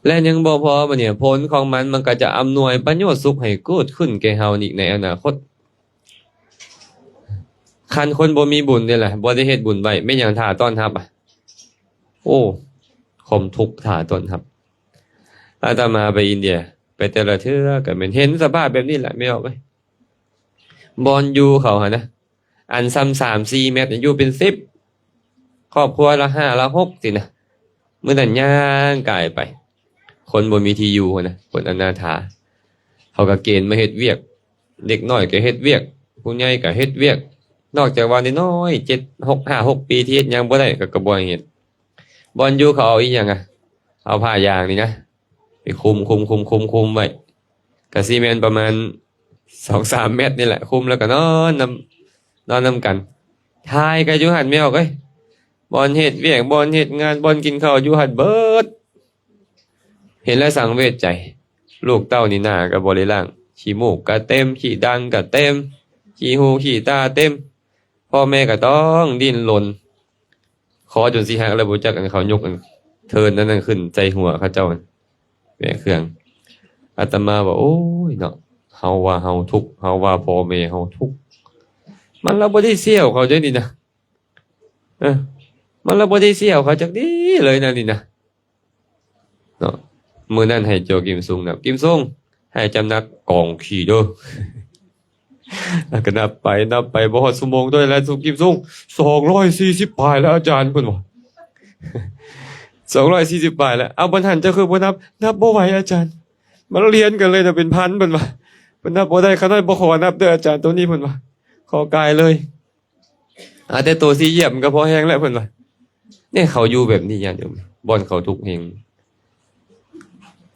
ແລະ ຍັງບໍ່ພໍ ບັດນີ້ ຜົນຂອງມັນ ມັນກໍຈະອຳນວຍປະໂຫຍດສຸກໃຫ້ເກີດຂຶ້ນແກ່ເຮົາອີກໃນອະນາຄົດ ຄັນຄົນບໍ່ມີບຸນນີ້ລະ ບໍ່ໄດ້ເຮັດບຸນໄວ້ ແມ່ນຫຍັງຖ້າຕ້ອນຮັບອະ? ໂອ້ ຄວາມທຸກຖ້າຕ້ອນຮັບ ອາດຕະມາໄປອິນເດຍ ໄປແຕ່ລະເທື່ອກໍແມ່ນເຫັນສະພາບແບບນີ້ແຫຼະ ແມ່ອອກເອີຍ ບ່ອນຢູ່ເຂົາຫັ້ນນະ ອັນຊຳສາມສີ່ແມັດ ຢູ່ເປັນສິບ ຄອບຄົວລະຫ້າລະຫົກຊີ້ນະ ມື້ນັ້ນຍ່າງກາຍໄປ ຄົນບໍ່ມີທີ່ຢູ່ນະ ຄົນອະນາຖາ ເຂົາກໍເກນມາເຮັດວຽກ ເດັກນ້ອຍກໍເຮັດວຽກ ຜູ້ໃຫຍ່ກໍເຮັດວຽກ ນອກຈາກວ່ານ້ອຍໆ ເຈັດ ຫົກ ຫ້າ ຫົກປີທີ່ເຮັດຫຍັງບໍ່ໄດ້ ເຂົາກໍບໍ່ໃຫ້ເຮັດ ບ່ອນຢູ່ເຂົາເອົາອີ່ຫຍັງອະ ເອົາຜ້າຢາງນີ້ນະ ໄປຄຸມ ຄຸມ ຄຸມ ຄຸມ ຄຸມໄວ້ ກະຊິແມ່ນປະມານສອງສາມແມັດນີ້ແຫຼະ ຄຸມແລ້ວກະນອນນຳ ນອນນຳກັນ ຖ່າຍກະຢູ່ຫັ້ນ ແມ່ອອກເອີຍ ບ່ອນເຮັດວຽກ ບ່ອນເຮັດງານ ບ່ອນກິນເຂົ້າ ຢູ່ຫັ້ນເບິດ. ເຫັນແລ້ວສັງເວດໃຈ ລູກເຕົ້ານີ້ໜ້າກໍບໍ່ໄດ້ລ້າງ ຂີ້ມູກກໍເຕັມ ຂີ້ດັງກໍເຕັມ ຂີ້ຫູຂີ້ຕາເຕັມ ພໍ່ແມ່ກໍຕ້ອງດີ້ນລົນ ຄໍຈົນຊິຫັກແລ້ວ ບໍ່ຈັກອັນເຂົາຍົກອັນເທີນອັນນັ້ນຂຶ້ນໃສ່ຫົວເຂົາເຈົ້າ ແບກເຄື່ອງ. ອາດຕະມາວ່າ ໂອ້ຍເນາະ ເຮົາວ່າເຮົາທຸກ ເຮົາວ່າພໍ່ແມ່ເຮົາທຸກ ມັນລະບໍ່ໄດ້ສ່ຽວເຂົາເດ້ນີ້ນະ ເອີ ມັນລະບໍ່ໄດ້ສ່ຽວເຂົາຈັກດີ້ເລີຍນະນີ້ນະ. ເນາະ ມື້ນັ້ນໃຫ້ໂຈກິມຊຸງນັບ ກິມຊຸງ ໃຫ້ຈຳໜັກກອງຂີ້ເດີ ແລ້ວກໍນັບໄປ ນັບໄປ ບໍ່ຮອດຊົ່ວໂມງ ເທົ່າໃດແລ້ວ ກິມຊຸງ ສອງຮ້ອຍສີ່ສິບປາຍແລ້ວອາຈານ ເພິ່ນວ່າ ສອງຮ້ອຍສີ່ສິບປາຍແລ້ວ ເອົາ ບັດຫັ້ນເຈົ້າຄືບໍ່ນັບ ນັບບໍ່ໄຫວອາຈານ ມັນລຽນກັນເລີຍນະ ເປັນພັນ ເພິ່ນວ່າ ເພິ່ນນັບບໍ່ໄດ້ ຂ້ານ້ອຍບໍ່ຂໍນັບເດີອາຈານ ໂຕນີ້ ເພິ່ນວ່າ ຂໍກາຍເລີຍ. ອາ ແຕ່ໂຕສີ່ຢຽບມັນກໍພໍແຮງແລ້ວ ເພິ່ນວ່າ ນີ້ເຂົາຢູ່ແບບນີ້ ຍາດໂຍມ ບ່ອນເຂົາທຸກແຮງ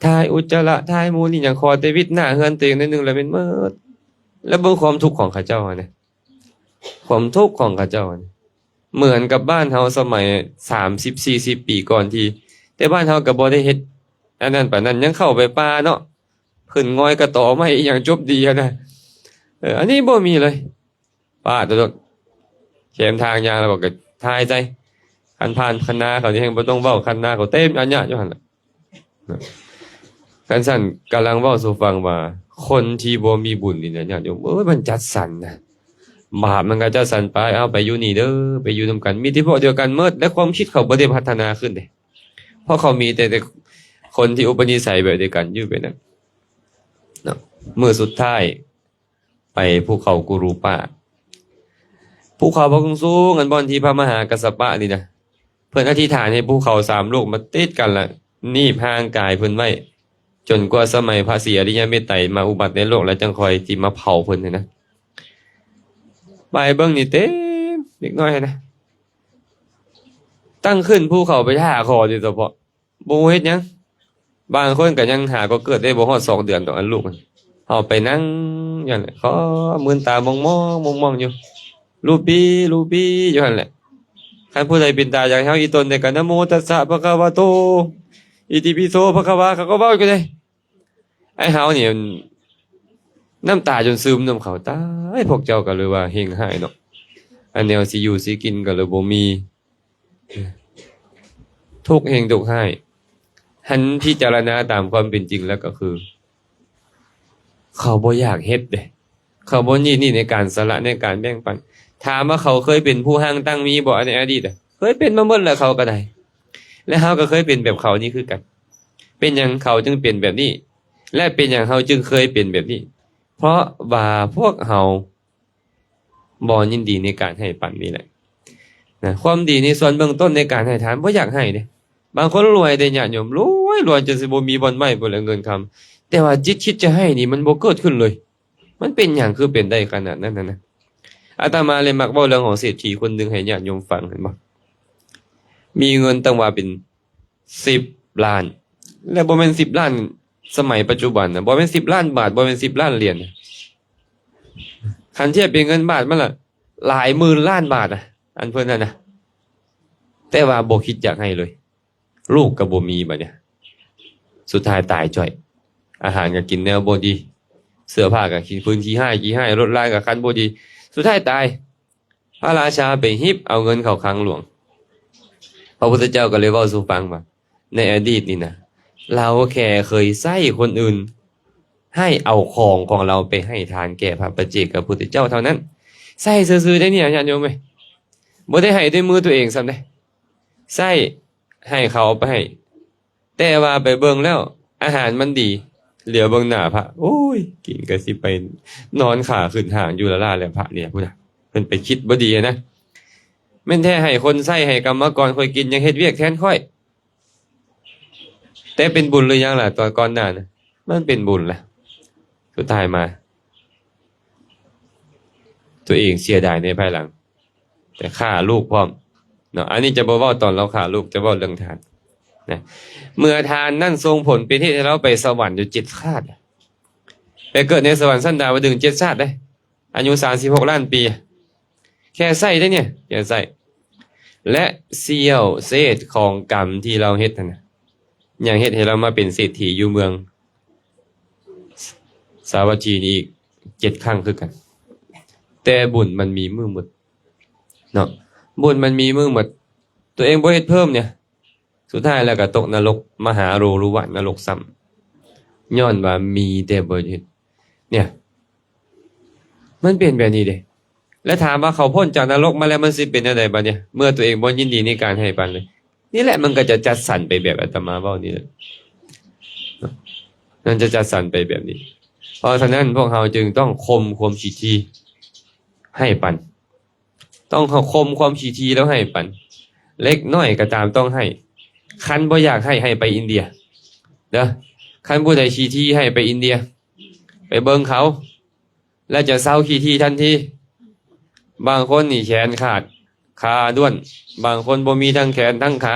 ຖ່າຍອຸດຈະລະ ຖ່າຍມູນອີ່ຫຍັງ ຂໍແຕ່ວິດໜ້າເຮືອນຕົວເອງໜ້ອຍໜຶ່ງລະແມ່ນໝົດ. ແລ້ວເບິ່ງຄວາມທຸກຂອງເຂົາເຈົ້າຫັ້ນນະ ຄວາມທຸກຂອງເຂົາເຈົ້າຫັ້ນນະ ເໝືອນກັບບ້ານເຮົາສະໄໝສາມສິບສີ່ສິບປີກ່ອນທີ່ ແຕ່ບ້ານເຮົາກໍບໍ່ໄດ້ເຮັດອັນນັ້ນປານນັ້ນ ຍັງເຂົ້າໄປປ່າເນາະ ຂຶ້ນງອຍກະຕໍໄມ້ອີ່ຫຍັງຈົບດີຫັ້ນນະ. ເອີ ອັນນີ້ບໍ່ມີເລີຍ. ປາດໂດດ ແຄມທາງຍ່າງແລ້ວກໍຖ່າຍໃສ່ ຄັນຜ່ານຄັນນາເຂົານີ້ແຮ່ງບໍ່ຕ້ອງເວົ້າ ຄັນນາເຂົາເຕັມອາຍະຢູ່ຫັ້ນລະ. ຄັນຊັ້ນກຳລັງເວົ້າສູ່ຟັງວ່າ ຄົນທີ່ບໍ່ມີບຸນນີ້ນະ ຍາດໂຍມເອີຍ ມັນຈັດສັນນະ ບາບມັນກໍຈັດສັນໄປ ເອົາ ໄປຢູ່ນີ້ເດີ ໄປຢູ່ນຳກັນ ມີແຕ່ພວກດຽວກັນໝົດ ແລະ ຄວາມຄິດເຂົາບໍ່ໄດ້ພັດທະນາຂຶ້ນເດ້ ເພາະເຂົາມີແຕ່ ແຕ່ຄົນທີ່ອຸປະນິໄສແບບດຽວກັນຢູ່ແບບນັ້ນເນາະ. ມື້ສຸດທ້າຍ ໄປພູເຂົາກຸລຸປາດ ພູເຂົາພະສູງໆ ອັນບ່ອນທີ່ພະມະຫາກັດສະປະນີ້ນະ ເພິ່ນອະທິຖານໃຫ້ພູເຂົາສາມລູກມາຕິດກັນ ແລະ ໜີບຮ່າງກາຍເພິ່ນໄວ້ ຈົນກວ່າສະໄໝພະສີອະລິຍະເມດໄຕມາອຸບັດໃນໂລກ ແລ້ວຈັ່ງຄ່ອຍຊິມາເຜົາເພິ່ນຫັ້ນນະ. ໄປເບິ່ງນີ້ເຕັມເດັກນ້ອຍຫັ້ນນະ ຕັ້ງຂຶ້ນພູເຂົາໄປຖ້າຂໍໂດຍສະເພາະ ບໍ່ຮູ້ເຮັດຫຍັງ ບາງຄົນກໍຍັງຫາກໍເກີດໄດ້ບໍ່ຮອດສອງເດືອນດອກ ອັນລູກ ເຮົາໄປນັ່ງຢູ່ຫັ້ນແຫຼະ ຂໍມືນຕາມອງໆ ມອງໆ ຢູ່ ລູປີ ລູປີ ຢູ່ຫັ້ນແຫຼະ. ຄັນຜູ້ໃດເປັນຕາຢາກໃຫ້ເຮົາອີ່ຕົນໃດກໍ ນະໂມຕັດສະພະຄະວະໂຕ ອິຕິປິໂສພະຄະວາ ເຂົາກໍເວົ້າຢູ່ເດ້. ໄອ້ເຮົານີ້ ນ້ຳຕາຈົນຊຶມນຳເຂົາ ຕາຍ ພວກເຈົ້າກໍເລີຍວ່າເຮັງຮ້າຍເນາະ ອັນແນວຊິຢູ່ຊິກິນກໍເລີຍບໍ່ມີ ທຸກແຮງທຸກຮ້າຍ. ຫັນພິຈາລະນາຕາມຄວາມເປັນຈິງແລ້ວກໍຄື ເຂົາບໍ່ຢາກເຮັດເດ້ ເຂົາບໍ່ຍິນດີໃນການສະຫຼະ ໃນການແບ່ງປັນ. ຖາມວ່າເຂົາເຄີຍເປັນຜູ້ຮັ່ງຕັ້ງມີບໍ່ໃນອະດີດ? ເຄີຍເປັນມາໝົດແລ້ວເຂົາກໍໄດ້ ແລະ ເຮົາກໍເຄີຍເປັນແບບເຂົານີ້ຄືກັນ. ເປັນຫຍັງເຂົາຈຶ່ງເປັນແບບນີ້ ແລະ ເປັນຫຍັງເຮົາຈຶ່ງເຄີຍເປັນແບບນີ້? ເພາະວ່າພວກເຮົາ ບໍ່ຍິນດີໃນການໃຫ້ປັນນີ້ແຫຼະນະ. ຄວາມດີໃນສ່ວນເບື້ອງຕົ້ນໃນການໃຫ້ທານ ບໍ່ຢາກໃຫ້ເດ້. ບາງຄົນລວຍເດ້ຍາດໂຍມ ລວຍ ລວຍຈົນຊິບໍ່ມີບ່ອນໄວ້ພຸ້ນແຫຼະເງິນຄຳ ແຕ່ວ່າຈິດຄິດຈະໃຫ້ນີ້ມັນບໍ່ເກີດຂຶ້ນເລີຍ. ມັນເປັນຫຍັງຄືເປັນໄດ້ຂະໜາດນັ້ນນະ? ອາດຕະມາເລີຍມັກເວົ້າເລື່ອງຂອງເສດຖີຄົນໜຶ່ງໃຫ້ຍາດໂຍມຟັງ ເຫັນບໍ່? ມີເງິນຕັ້ງວ່າເປັນ ສິບລ້ານ ແລະ ບໍ່ແມ່ນສິບລ້ານສະໄໝປັດຈຸບັນນະ ບໍ່ແມ່ນສິບລ້ານບາດ ບໍ່ແມ່ນສິບລ້ານຫຼຽນນະ. ຄັນທຽບເປັນເງິນບາດ ມັນລະຫຼາຍໝື່ນລ້ານບາດນະ ອັນເພິ່ນນັ້ນນະ ແຕ່ວ່າບໍ່ຄິດຢາກໃຫ້ເລີຍ. ລູກກໍບໍ່ມີບາດນີ້ ສຸດທ້າຍຕາຍຈ້ອຍ. ອາຫານກໍກິນແນວບໍ່ດີ ເສື້ອຜ້າກໍຂີ້ຝຸ່ນຂີ້ຮ້າຍ ຂີ້ຮ້າຍ ລົດລາກໍຄັນບໍ່ດີ ສຸດທ້າຍຕາຍ. ພະລາຊາໄປຮິບເອົາເງິນເຂົ້າຄັງຫຼວງ. ພະພຸດທະເຈົ້າກໍເລີຍເວົ້າສູ່ຟັງວ່າ ໃນອະດີດນີ້ນະ ລາວແຄ່ເຄີຍໃຊ້ຄົນອື່ນໃຫ້ເອົາຂອງຂອງລາວໄປໃຫ້ທານແກ່ພະປັດເຈກະພຸດທະເຈົ້າເທົ່ານັ້ນ. ໃຊ້ຊື່ໆໄດ໋ນີ້ຍາດໂຍມເອີຍ ບໍ່ໄດ້ໃຫ້ດ້ວຍມືຕົວເອງຊ້ຳເດ້ ໃຊ້ໃຫ້ເຂົາເອົາໄປໃຫ້. ແຕ່ວ່າໄປເບິ່ງແລ້ວ ອາຫານມັນດີ ຫຼຽວເບິ່ງໜ້າພະ ໂອ້ຍ ກິນກໍຊິໄປນອນຂາຂຶ້ນຫາງຢູ່ລະລາແລ້ວ ພະນີ້ພຸ້ນນະ. ເພິ່ນໄປຄິດບໍ່ດີນະ ແມ່ນແທ້ໃຫ້ຄົນໃຊ້ ໃຫ້ກຳມະກອນຂ້ອຍກິນ ຍັງເຮັດວຽກແທນຂ້ອຍ. ແຕ່ເປັນບຸນຫຼືຍັງລະ ຕອນກ່ອນໜ້ານະ ມັນເປັນບຸນລະ. ສຸດທ້າຍມາ ຕົວເອງເສຍດາຍໃນພາຍຫຼັງ ແຕ່ຂ້າລູກພ້ອມ ເນາະ. ອັນນີ້ຈະບໍ່ເວົ້າຕອນລາວຂ້າລູກ, ຈະເວົ້າເລື່ອງທານນະ. ເມື່ອທານນັ້ນສົ່ງຜົນເປັນເຫດໃຫ້ລາວໄປສະຫວັນຢູ່ເຈັດຊາດ, ໄປເກີດໃນສະຫວັນຊັ້ນດາວະດຶງເຈັດຊາດເດ້, ອາຍຸສາມສິບຫົກລ້ານປີ, ແຄ່ໃຊ້ເດ້ນີ້, ແຄ່ໃຊ້. ແລະ ສ່ຽວເສດຂອງກຳທີ່ລາວເຮັດຫັ້ນນະ ຍັງເຮັດໃຫ້ລາວມາເປັນເສດຖີຢູ່ເມືອງສາວັດຖີນີ້ອີກເຈັດຄັ້ງຄືກັນ. ແຕ່ບຸນມັນມີມື້ໝົດເນາະ, ບຸນມັນມີມື້ໝົດ, ຕົວເອງບໍ່ເຮັດເພີ່ມເນຍ, ສຸດທ້າຍແລ້ວກໍຕົກນະລົກມະຫາໂລລຸວະນະລົກຊ້ຳ, ຍ້ອນວ່າມີແຕ່ບໍ່ເຮັດ. ເນຍ ມັນເປັນແບບນີ້ເດ້. ແລະ ຖາມວ່າເຂົາພົ້ນຈາກນະລົກມາແລ້ວ ມັນຊິເປັນແນວໃດບັດນີ້ ເມື່ອຕົວເອງບໍ່ຍິນດີໃນການໃຫ້ປັນເລີຍ? ນີ້ແຫຼະ ມັນກໍຈະຈັດສັນໄປແບບອາດຕະມາເວົ້ານີ້ແຫຼະ, ມັນຈະຈັດສັນໄປແບບນີ້. ເພາະສະນັ້ນ ພວກເຮົາຈຶ່ງຕ້ອງຂົ່ມຄວາມຂີ້ຖີ່ໃຫ້ປັນ, ຕ້ອງຂົ່ມຄວາມຂີ້ຖີ່ແລ້ວໃຫ້ປັນ. ເລັກນ້ອຍກໍຕາມຕ້ອງໃຫ້, ຄັນບໍ່ຢາກໃຫ້ ໃຫ້ໄປອິນເດຍເດີ. ຄັນຜູ້ໃດຂີ້ຖີ່ໃຫ້ໄປອິນເດຍ, ໄປເບິ່ງເຂົາ ແລ້ວຈະເຊົາຂີ້ຖີ່ທັນທີ. ບາງຄົນນີ້ແຂນຂາດ ຂາດ້ວນ, ບາງຄົນບໍ່ມີທັງແຂນທັງຂາ,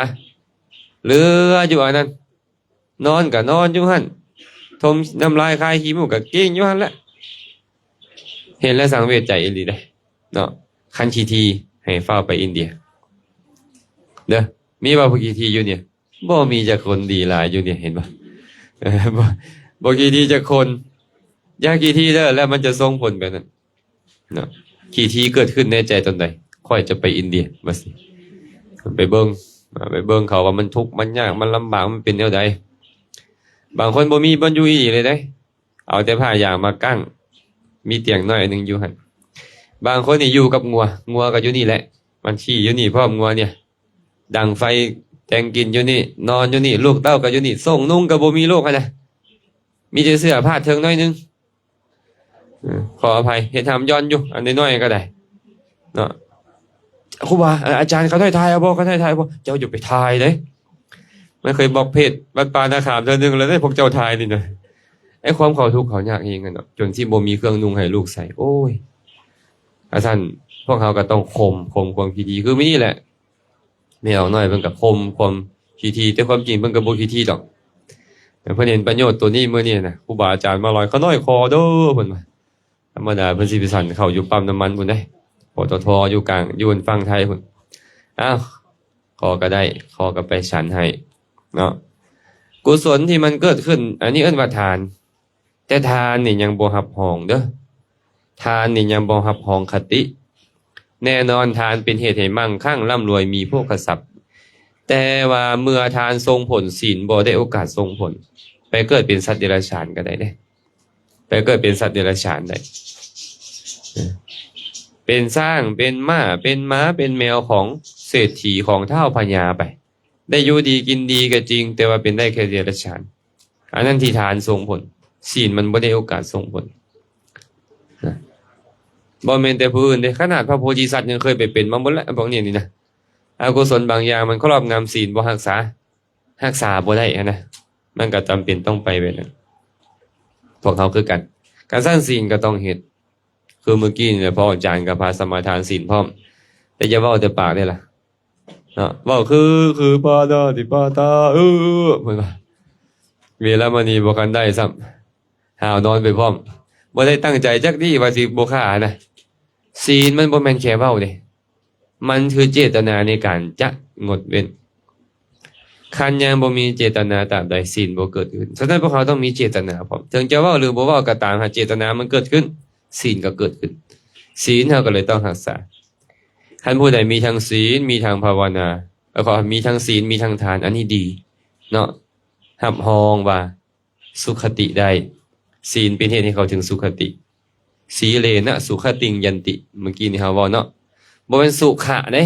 ເຫຼືອຢູ່ອັນນັ້ນ, ນອນກໍນອນຢູ່ຫັ້ນ, ຖົມນ້ຳລາຍຄາຍຂີ້ມູກກໍກິ້ງຢູ່ຫັ້ນແຫຼະ. ເຫັນແລ້ວສັງເວດໃຈອີ່ຫຼີເດ້ເນາະ. ຄັນຂີ້ຖີ່ໃຫ້ຟ້າວໄປອິນເດຍເດີ. ມີບໍ່ຜູ້ຂີ້ຖີ່ຢູ່ນີ້? ບໍ່ມີຈັກຄົນ. ດີຫຼາຍຢູ່ນີ້ ເຫັນບໍ່? ເອີ ບໍ່ ບໍ່ຂີ້ຖີ່ຈັກຄົນ. ຢ່າຂີ້ຖີ່ເດີ ແລ້ວມັນຈະສົ່ງຜົນແບບນັ້ນເນາະ. ຂີ້ຖີ່ເກີດຂຶ້ນໃນໃຈຕອນໃດ? ຂ້ອຍຈະໄປອິນເດຍ ວ່າຊີ້. ໄປເບິ່ງ ໄປເບິ່ງເຂົາວ່າມັນທຸກ ມັນຍາກ ມັນລຳບາກ ມັນເປັນແນວໃດ. ບາງຄົນບໍ່ມີບ່ອນຢູ່ອີ່ຫຼີເລີຍເດ້, ເອົາແຕ່ຜ້າຢາງມາກັ້ງ, ມີຕຽງນ້ອຍອັນໜຶ່ງຢູ່ຫັ້ນ. ບາງຄົນນີ້ຢູ່ກັບງົວ, ງົວກໍຢູ່ນີ້ແຫຼະ, ມັນຂີ້ຢູ່ນີ້ພ້ອມ ງົວນີ້. ດັງໄຟແຕ່ງກິນຢູ່ນີ້, ນອນຢູ່ນີ້, ລູກເຕົ້າກໍຢູ່ນີ້, ສົ້ງນຸ່ງກໍບໍ່ມີລູກຫັ້ນນະ, ມີແຕ່ເສື້ອພາດເທິງໜ້ອຍໜຶ່ງ. ເອີ ຂໍອະໄພ ເຮັດທຳຍ້ອນຢູ່ ອັນນ້ອຍໆກໍໄດ້ເນາະ. ຄູບາ ອາ ອາຈານ ຂ້ານ້ອຍຖ່າຍເອົາບໍ່? ຂ້ານ້ອຍຖ່າຍເອົາບໍ່? ເຈົ້າຢ່າໄປຖ່າຍເດ້. ມັນເຄີຍບລັອກເພຈວັດປ່ານາຂາມເທື່ອໜຶ່ງແລ້ວເດ້ ພວກເຈົ້າຖ່າຍນີ້ນະ. ໄອ້ຄວາມເຂົາທຸກເຂົາຍາກເອງຫັ້ນເນາະ, ຈົນຊິບໍ່ມີເຄື່ອງນຸ່ງໃຫ້ລູກໃສ່. ໂອ້ຍ ອາຊັ້ນ ພວກເຮົາກໍຕ້ອງຂົ່ມ ຂົ່ມຄວາມຂີ້ຖີ່ຄືມື້ນີ້ແຫຼະ. ແມ່ອອກນ້ອຍເພິ່ນກໍຂົ່ມຄວາມຂີ້ຖີ່, ແຕ່ຄວາມຈິງເພິ່ນກໍບໍ່ຂີ້ຖີ່ດອກ. ແຕ່ເພິ່ນເຫັນປະໂຫຍດໂຕນີ້ມື້ນີ້ນະ, ຄູບາອາຈານມາຫຼາຍ, ຂ້ານ້ອຍຂໍເດີ ເພິ່ນວ່າ. ທຳມະດາເພິ່ນຊິໄປສັນເຂົ້າຢູ່ປ້ຳນ້ຳມັນພຸ້ນເດ້, ປຕທ ຢູ່ກາງ ຢູ່ຝັ່ງໄທພຸ້ນ. ອ້າວ ຂໍກໍໄດ້, ຂໍກໍໄປສັນໃຫ້ເນາະ. ກຸສົນທີ່ມັນເກີດຂຶ້ນ, ອັນນີ້ເອີ້ນວ່າທານ. ແຕ່ທານນີ້ຍັງບໍ່ຮັບຮອງເດີ, ທານນີ້ຍັງບໍ່ຮັບຮອງຄະຕິ. ແນ່ນອນ ທານເປັນເຫດໃຫ້ມັ່ງຄັ່ງ ລ່ຳລວຍ ມີໂພຄະຊັບ, ແຕ່ວ່າເມື່ອທານສົ່ງຜົນ, ສິນບໍ່ໄດ້ໂອກາດສົ່ງຜົນ, ໄປເກີດເປັນສັດເດຍລະສານກໍໄດ້ເດ້, ໄປເກີດເປັນສັດເດຍລະສານໄດ້, ເປັນຊ້າງ ເປັນມ້າ ເປັນໝາ ເປັນແມວຂອງເສດຖີ ຂອງທ້າວພະຍາໄປ. ໄດ້ຢູ່ດີກິນດີກໍຈິງ, ແຕ່ວ່າເປັນໄດ້ແຄ່ເດຍລະສານ. ອັນນັ້ນທີ່ທານສົ່ງຜົນ, ສິນມັນບໍ່ໄດ້ໂອກາດສົ່ງຜົນນະ. ບໍ່ແມ່ນແຕ່ຜູ້ອື່ນເດ້, ຂະໜາດພະໂພທິສັດຍັງເຄີຍໄປເປັນມາໝົດແລ້ວ ພວກນີ້ນີ້ນະ. ອະກຸສົນບາງຢ່າງມັນຄອບງຳສິນບໍ່ຮັກສາ, ຮັກສາບໍ່ໄດ້ຫັ້ນນະ, ມັນກໍຈຳເປັນຕ້ອງໄປແບບນັ້ນ. ພວກເຮົາຄືກັນ, ການສ້າງສິນກໍຕ້ອງເຮັດ, ຄືມື້ກີ້ນີ້ແຫຼະ ພໍ່ອາຈານກໍພາສະມາທານສິນພ້ອມ, ແຕ່ຢ່າເວົ້າແຕ່ປາກເດ້ລະ. ເນາະ ເວົ້າຄື ຄືປາດາຕິປາຕາ ເອີ ເພິ່ນວ່າ ເວລາມະນີບໍ່ທັນໄດ້ຊ້ຳ ຫາວນອນໄປພ້ອມ, ບໍ່ໄດ້ຕັ້ງໃຈຈັກດີ້ວ່າຊິບໍ່ຂ້ານະ. ສິນມັນບໍ່ແມ່ນແຄ່ເວົ້າເດ້, ມັນຄືເຈດຕະນາໃນການຈະງົດເວັ້ນ. ຄັນຍັງບໍ່ມີເຈດຕະນາຕາມໃດ, ສິນບໍ່ເກີດຂຶ້ນ. ສະນັ້ນ ພວກເຮົາຕ້ອງມີເຈດຕະນາພ້ອມ, ເຖິງຈະເວົ້າ ຫຼື ບໍ່ເວົ້າກໍຕາມ, ຫາກເຈດຕະນາມັນເກີດຂຶ້ນ, ສິນກໍເກີດຂຶ້ນ. ສິນເຮົາກໍເລີຍຕ້ອງຮັກສາ. ຄັນຜູ້ໃດມີທັງສິນ ມີທັງພາວະນາ ເອີ ຂໍ ມີທັງສິນ ມີທັງທານ, ອັນນີ້ດີເນາະ, ຮັບຮອງວ່າສຸຄະຕິໄດ້. ສິນເປັນເຫດໃຫ້ເຂົ້າເຖິງສຸຄະຕິ. ສີເລນະສຸຄະຕິງຍັນຕິ, ເມື່ອກີ້ນີ້ເຮົາເວົ້າເນາະ, ບໍ່ແມ່ນສຸຂະເດ້.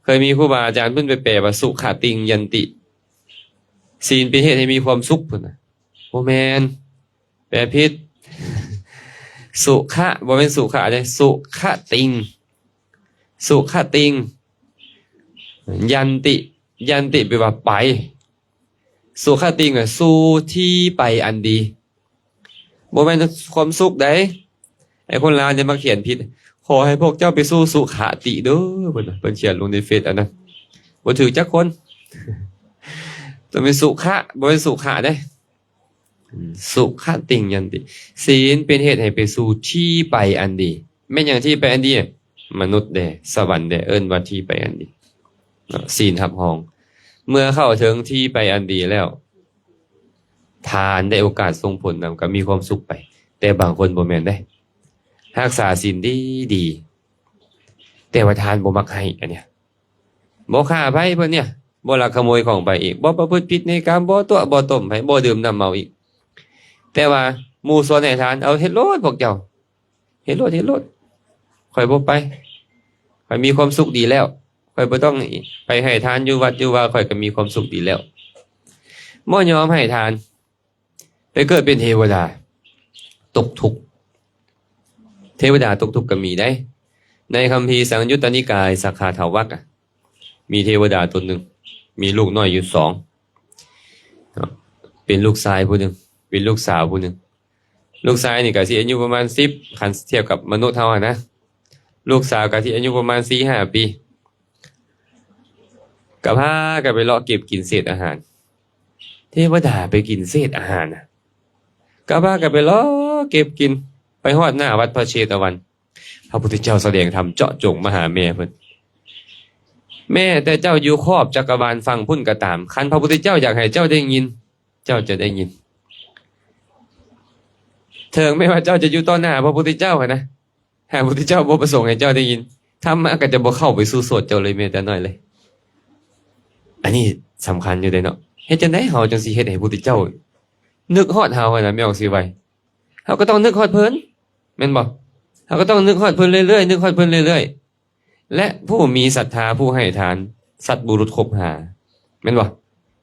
ເຄີຍມີຄູບາອາຈານເພິ່ນໄປແປວ່າສຸຂະຕິງຍັນຕິ, ສິນເປັນເຫດໃຫ້ມີຄວາມສຸກພຸ້ນນະ. ບໍ່ແມ່ນ. ແປຜິດ. ສຸຂະ ບໍ່ແມ່ນສຸຂະເດ້, ສຸຂະຕິງ. ສຸຂະຕິງ. ຍັນຕິ, ຍັນຕິແປວ່າໄປ. ສຸຂະຕິງ ສູ່ທີ່ໄປອັນດີ. ບໍ່ແມ່ນຄວາມສຸກໃດ. ໄອ້ຄົນລາວນີ້ມັກຂຽນຜິດ. ຂໍໃຫ້ພວກເຈົ້າໄປສູ່ສຸຄະຕິເດີ້ ເພິ່ນວ່າ ເພິ່ນຂຽນລົງໃນເຟສອັນນັ້ນ ບໍ່ຖືກຈັກຄົນ ຕ້ອງເປັນສຸຂະ ບໍ່ແມ່ນສຸຂະເດ້ ອືມ ສຸຂະຕິງຍັນຕິ ສີນເປັນເຫດໃຫ້ໄປສູ່ທີ່ໄປອັນດີ ແມ່ນຫຍັງທີ່ໄປອັນດີ? ມະນຸດແດ່ ສະຫວັນແດ່ ເອີ້ນວ່າທີ່ໄປອັນດີເນາະ ສີນຮັບຮອງ ເມື່ອເຂົ້າເຖິງທີ່ໄປອັນດີແລ້ວ ທານໄດ້ໂອກາດສົ່ງຜົນນຳ ກໍມີຄວາມສຸກໄປ ແຕ່ບາງຄົນບໍ່ແມ່ນເດ້ ຮັກສາສິນດີໆ ແຕ່ວ່າທານບໍ່ມັກໃຫ້ ອັນເນີ້ຍ ບໍ່ຂ້າໃຜເພິ່ນເນີ້ຍ ບໍ່ລັກຂະໂມຍຂອງໃຜອີກ ບໍ່ປະພຶດຜິດໃນກາມ ບໍ່ຕົວະບໍ່ຕົ້ມໃຜ ບໍ່ດື່ມນ້ຳເມົາອີກ ແຕ່ວ່າໝູ່ຊວນໃຫ້ທານ ເອົາ ເຮັດໂລດພວກເຈົ້າ ເຮັດໂລດ ເຮັດໂລດ ຂ້ອຍບໍ່ໄປ ຂ້ອຍມີຄວາມສຸກດີແລ້ວ ຂ້ອຍບໍ່ຕ້ອງໄປໃຫ້ທານຢູ່ວັດຢູ່ວາ ຂ້ອຍກໍມີຄວາມສຸກດີແລ້ວ ບໍ່ຍອມໃຫ້ທານ ໄປເກີດເປັນເທວະດາຕົກທຸກ ເທວະດາຕົກທຸກກໍມີໄດ໋ ໃນຄຳພີສັງຍຸດຕະນິກາຍ ສະກາທະວັກ ອະ ມີເທວະດາຕົນໜຶ່ງ ມີລູກນ້ອຍຢູ່ສອງເນາະ ເປັນລູກຊາຍຜູ້ໜຶ່ງ ເປັນລູກສາວຜູ້ໜຶ່ງ ລູກຊາຍນີ້ກໍຊິອາຍຸປະມານສິບ ຄັນທຽບກັບມະນຸດເຮົາຫັ້ນນະ ລູກສາວກໍຊິອາຍຸປະມານສີ່ຫ້າປີ ກໍພາກັນໄປເລາະເກັບກິນເສດອາຫານ ເທວະດາໄປກິນເສດອາຫານນະ ກໍພາກັນໄປເລາະເກັບກິນ ໄປຮອດໜ້າວັດພະເຊຕະວັນ ພະພຸດທະເຈົ້າສະແດງທຳເຈາະຈົງມາຫາແມ່ເພິ່ນ ແມ້ແຕ່ເຈົ້າຢູ່ຂອບຈັກກະວານຝັ່ງພຸ້ນກໍຕາມ ຄັນພະພຸດທະເຈົ້າຢາກໃຫ້ເຈົ້າໄດ້ຍິນ ເຈົ້າຈະໄດ້ຍິນ ເຖິງແມ້ວ່າເຈົ້າຈະຢູ່ຕໍ່ໜ້າພະພຸດທະເຈົ້າຫັ້ນນະ ຫາກພະພຸດທະເຈົ້າບໍ່ປະສົງໃຫ້ເຈົ້າໄດ້ຍິນ ທຳມະກໍຈະບໍ່ເຂົ້າໄປສູ່ໂສດເຈົ້າເລີຍແມ້ແຕ່ນ້ອຍເລີຍ ອັນນີ້ສຳຄັນຢູ່ເດ້ເນາະ ເຮັດຈັ່ງໃດເຮົາຈັ່ງຊິເຮັດໃຫ້ພະພຸດທະເຈົ້ານຶກຮອດເຮົາຫັ້ນນະ ແມ່ອອກສີໄວ ເຮົາກໍຕ້ອງນຶກຮອດເພິ່ນ ແມ່ນບໍ່? ເຮົາກໍຕ້ອງນຶກຮອດເພິ່ນເລື້ອຍໆ ນຶກຮອດເພິ່ນເລື້ອຍໆ ແລະ ຜູ້ມີສັດທາ ຜູ້ໃຫ້ທານ ສັດບຸລຸດຄົບຫາ ແມ່ນບໍ່?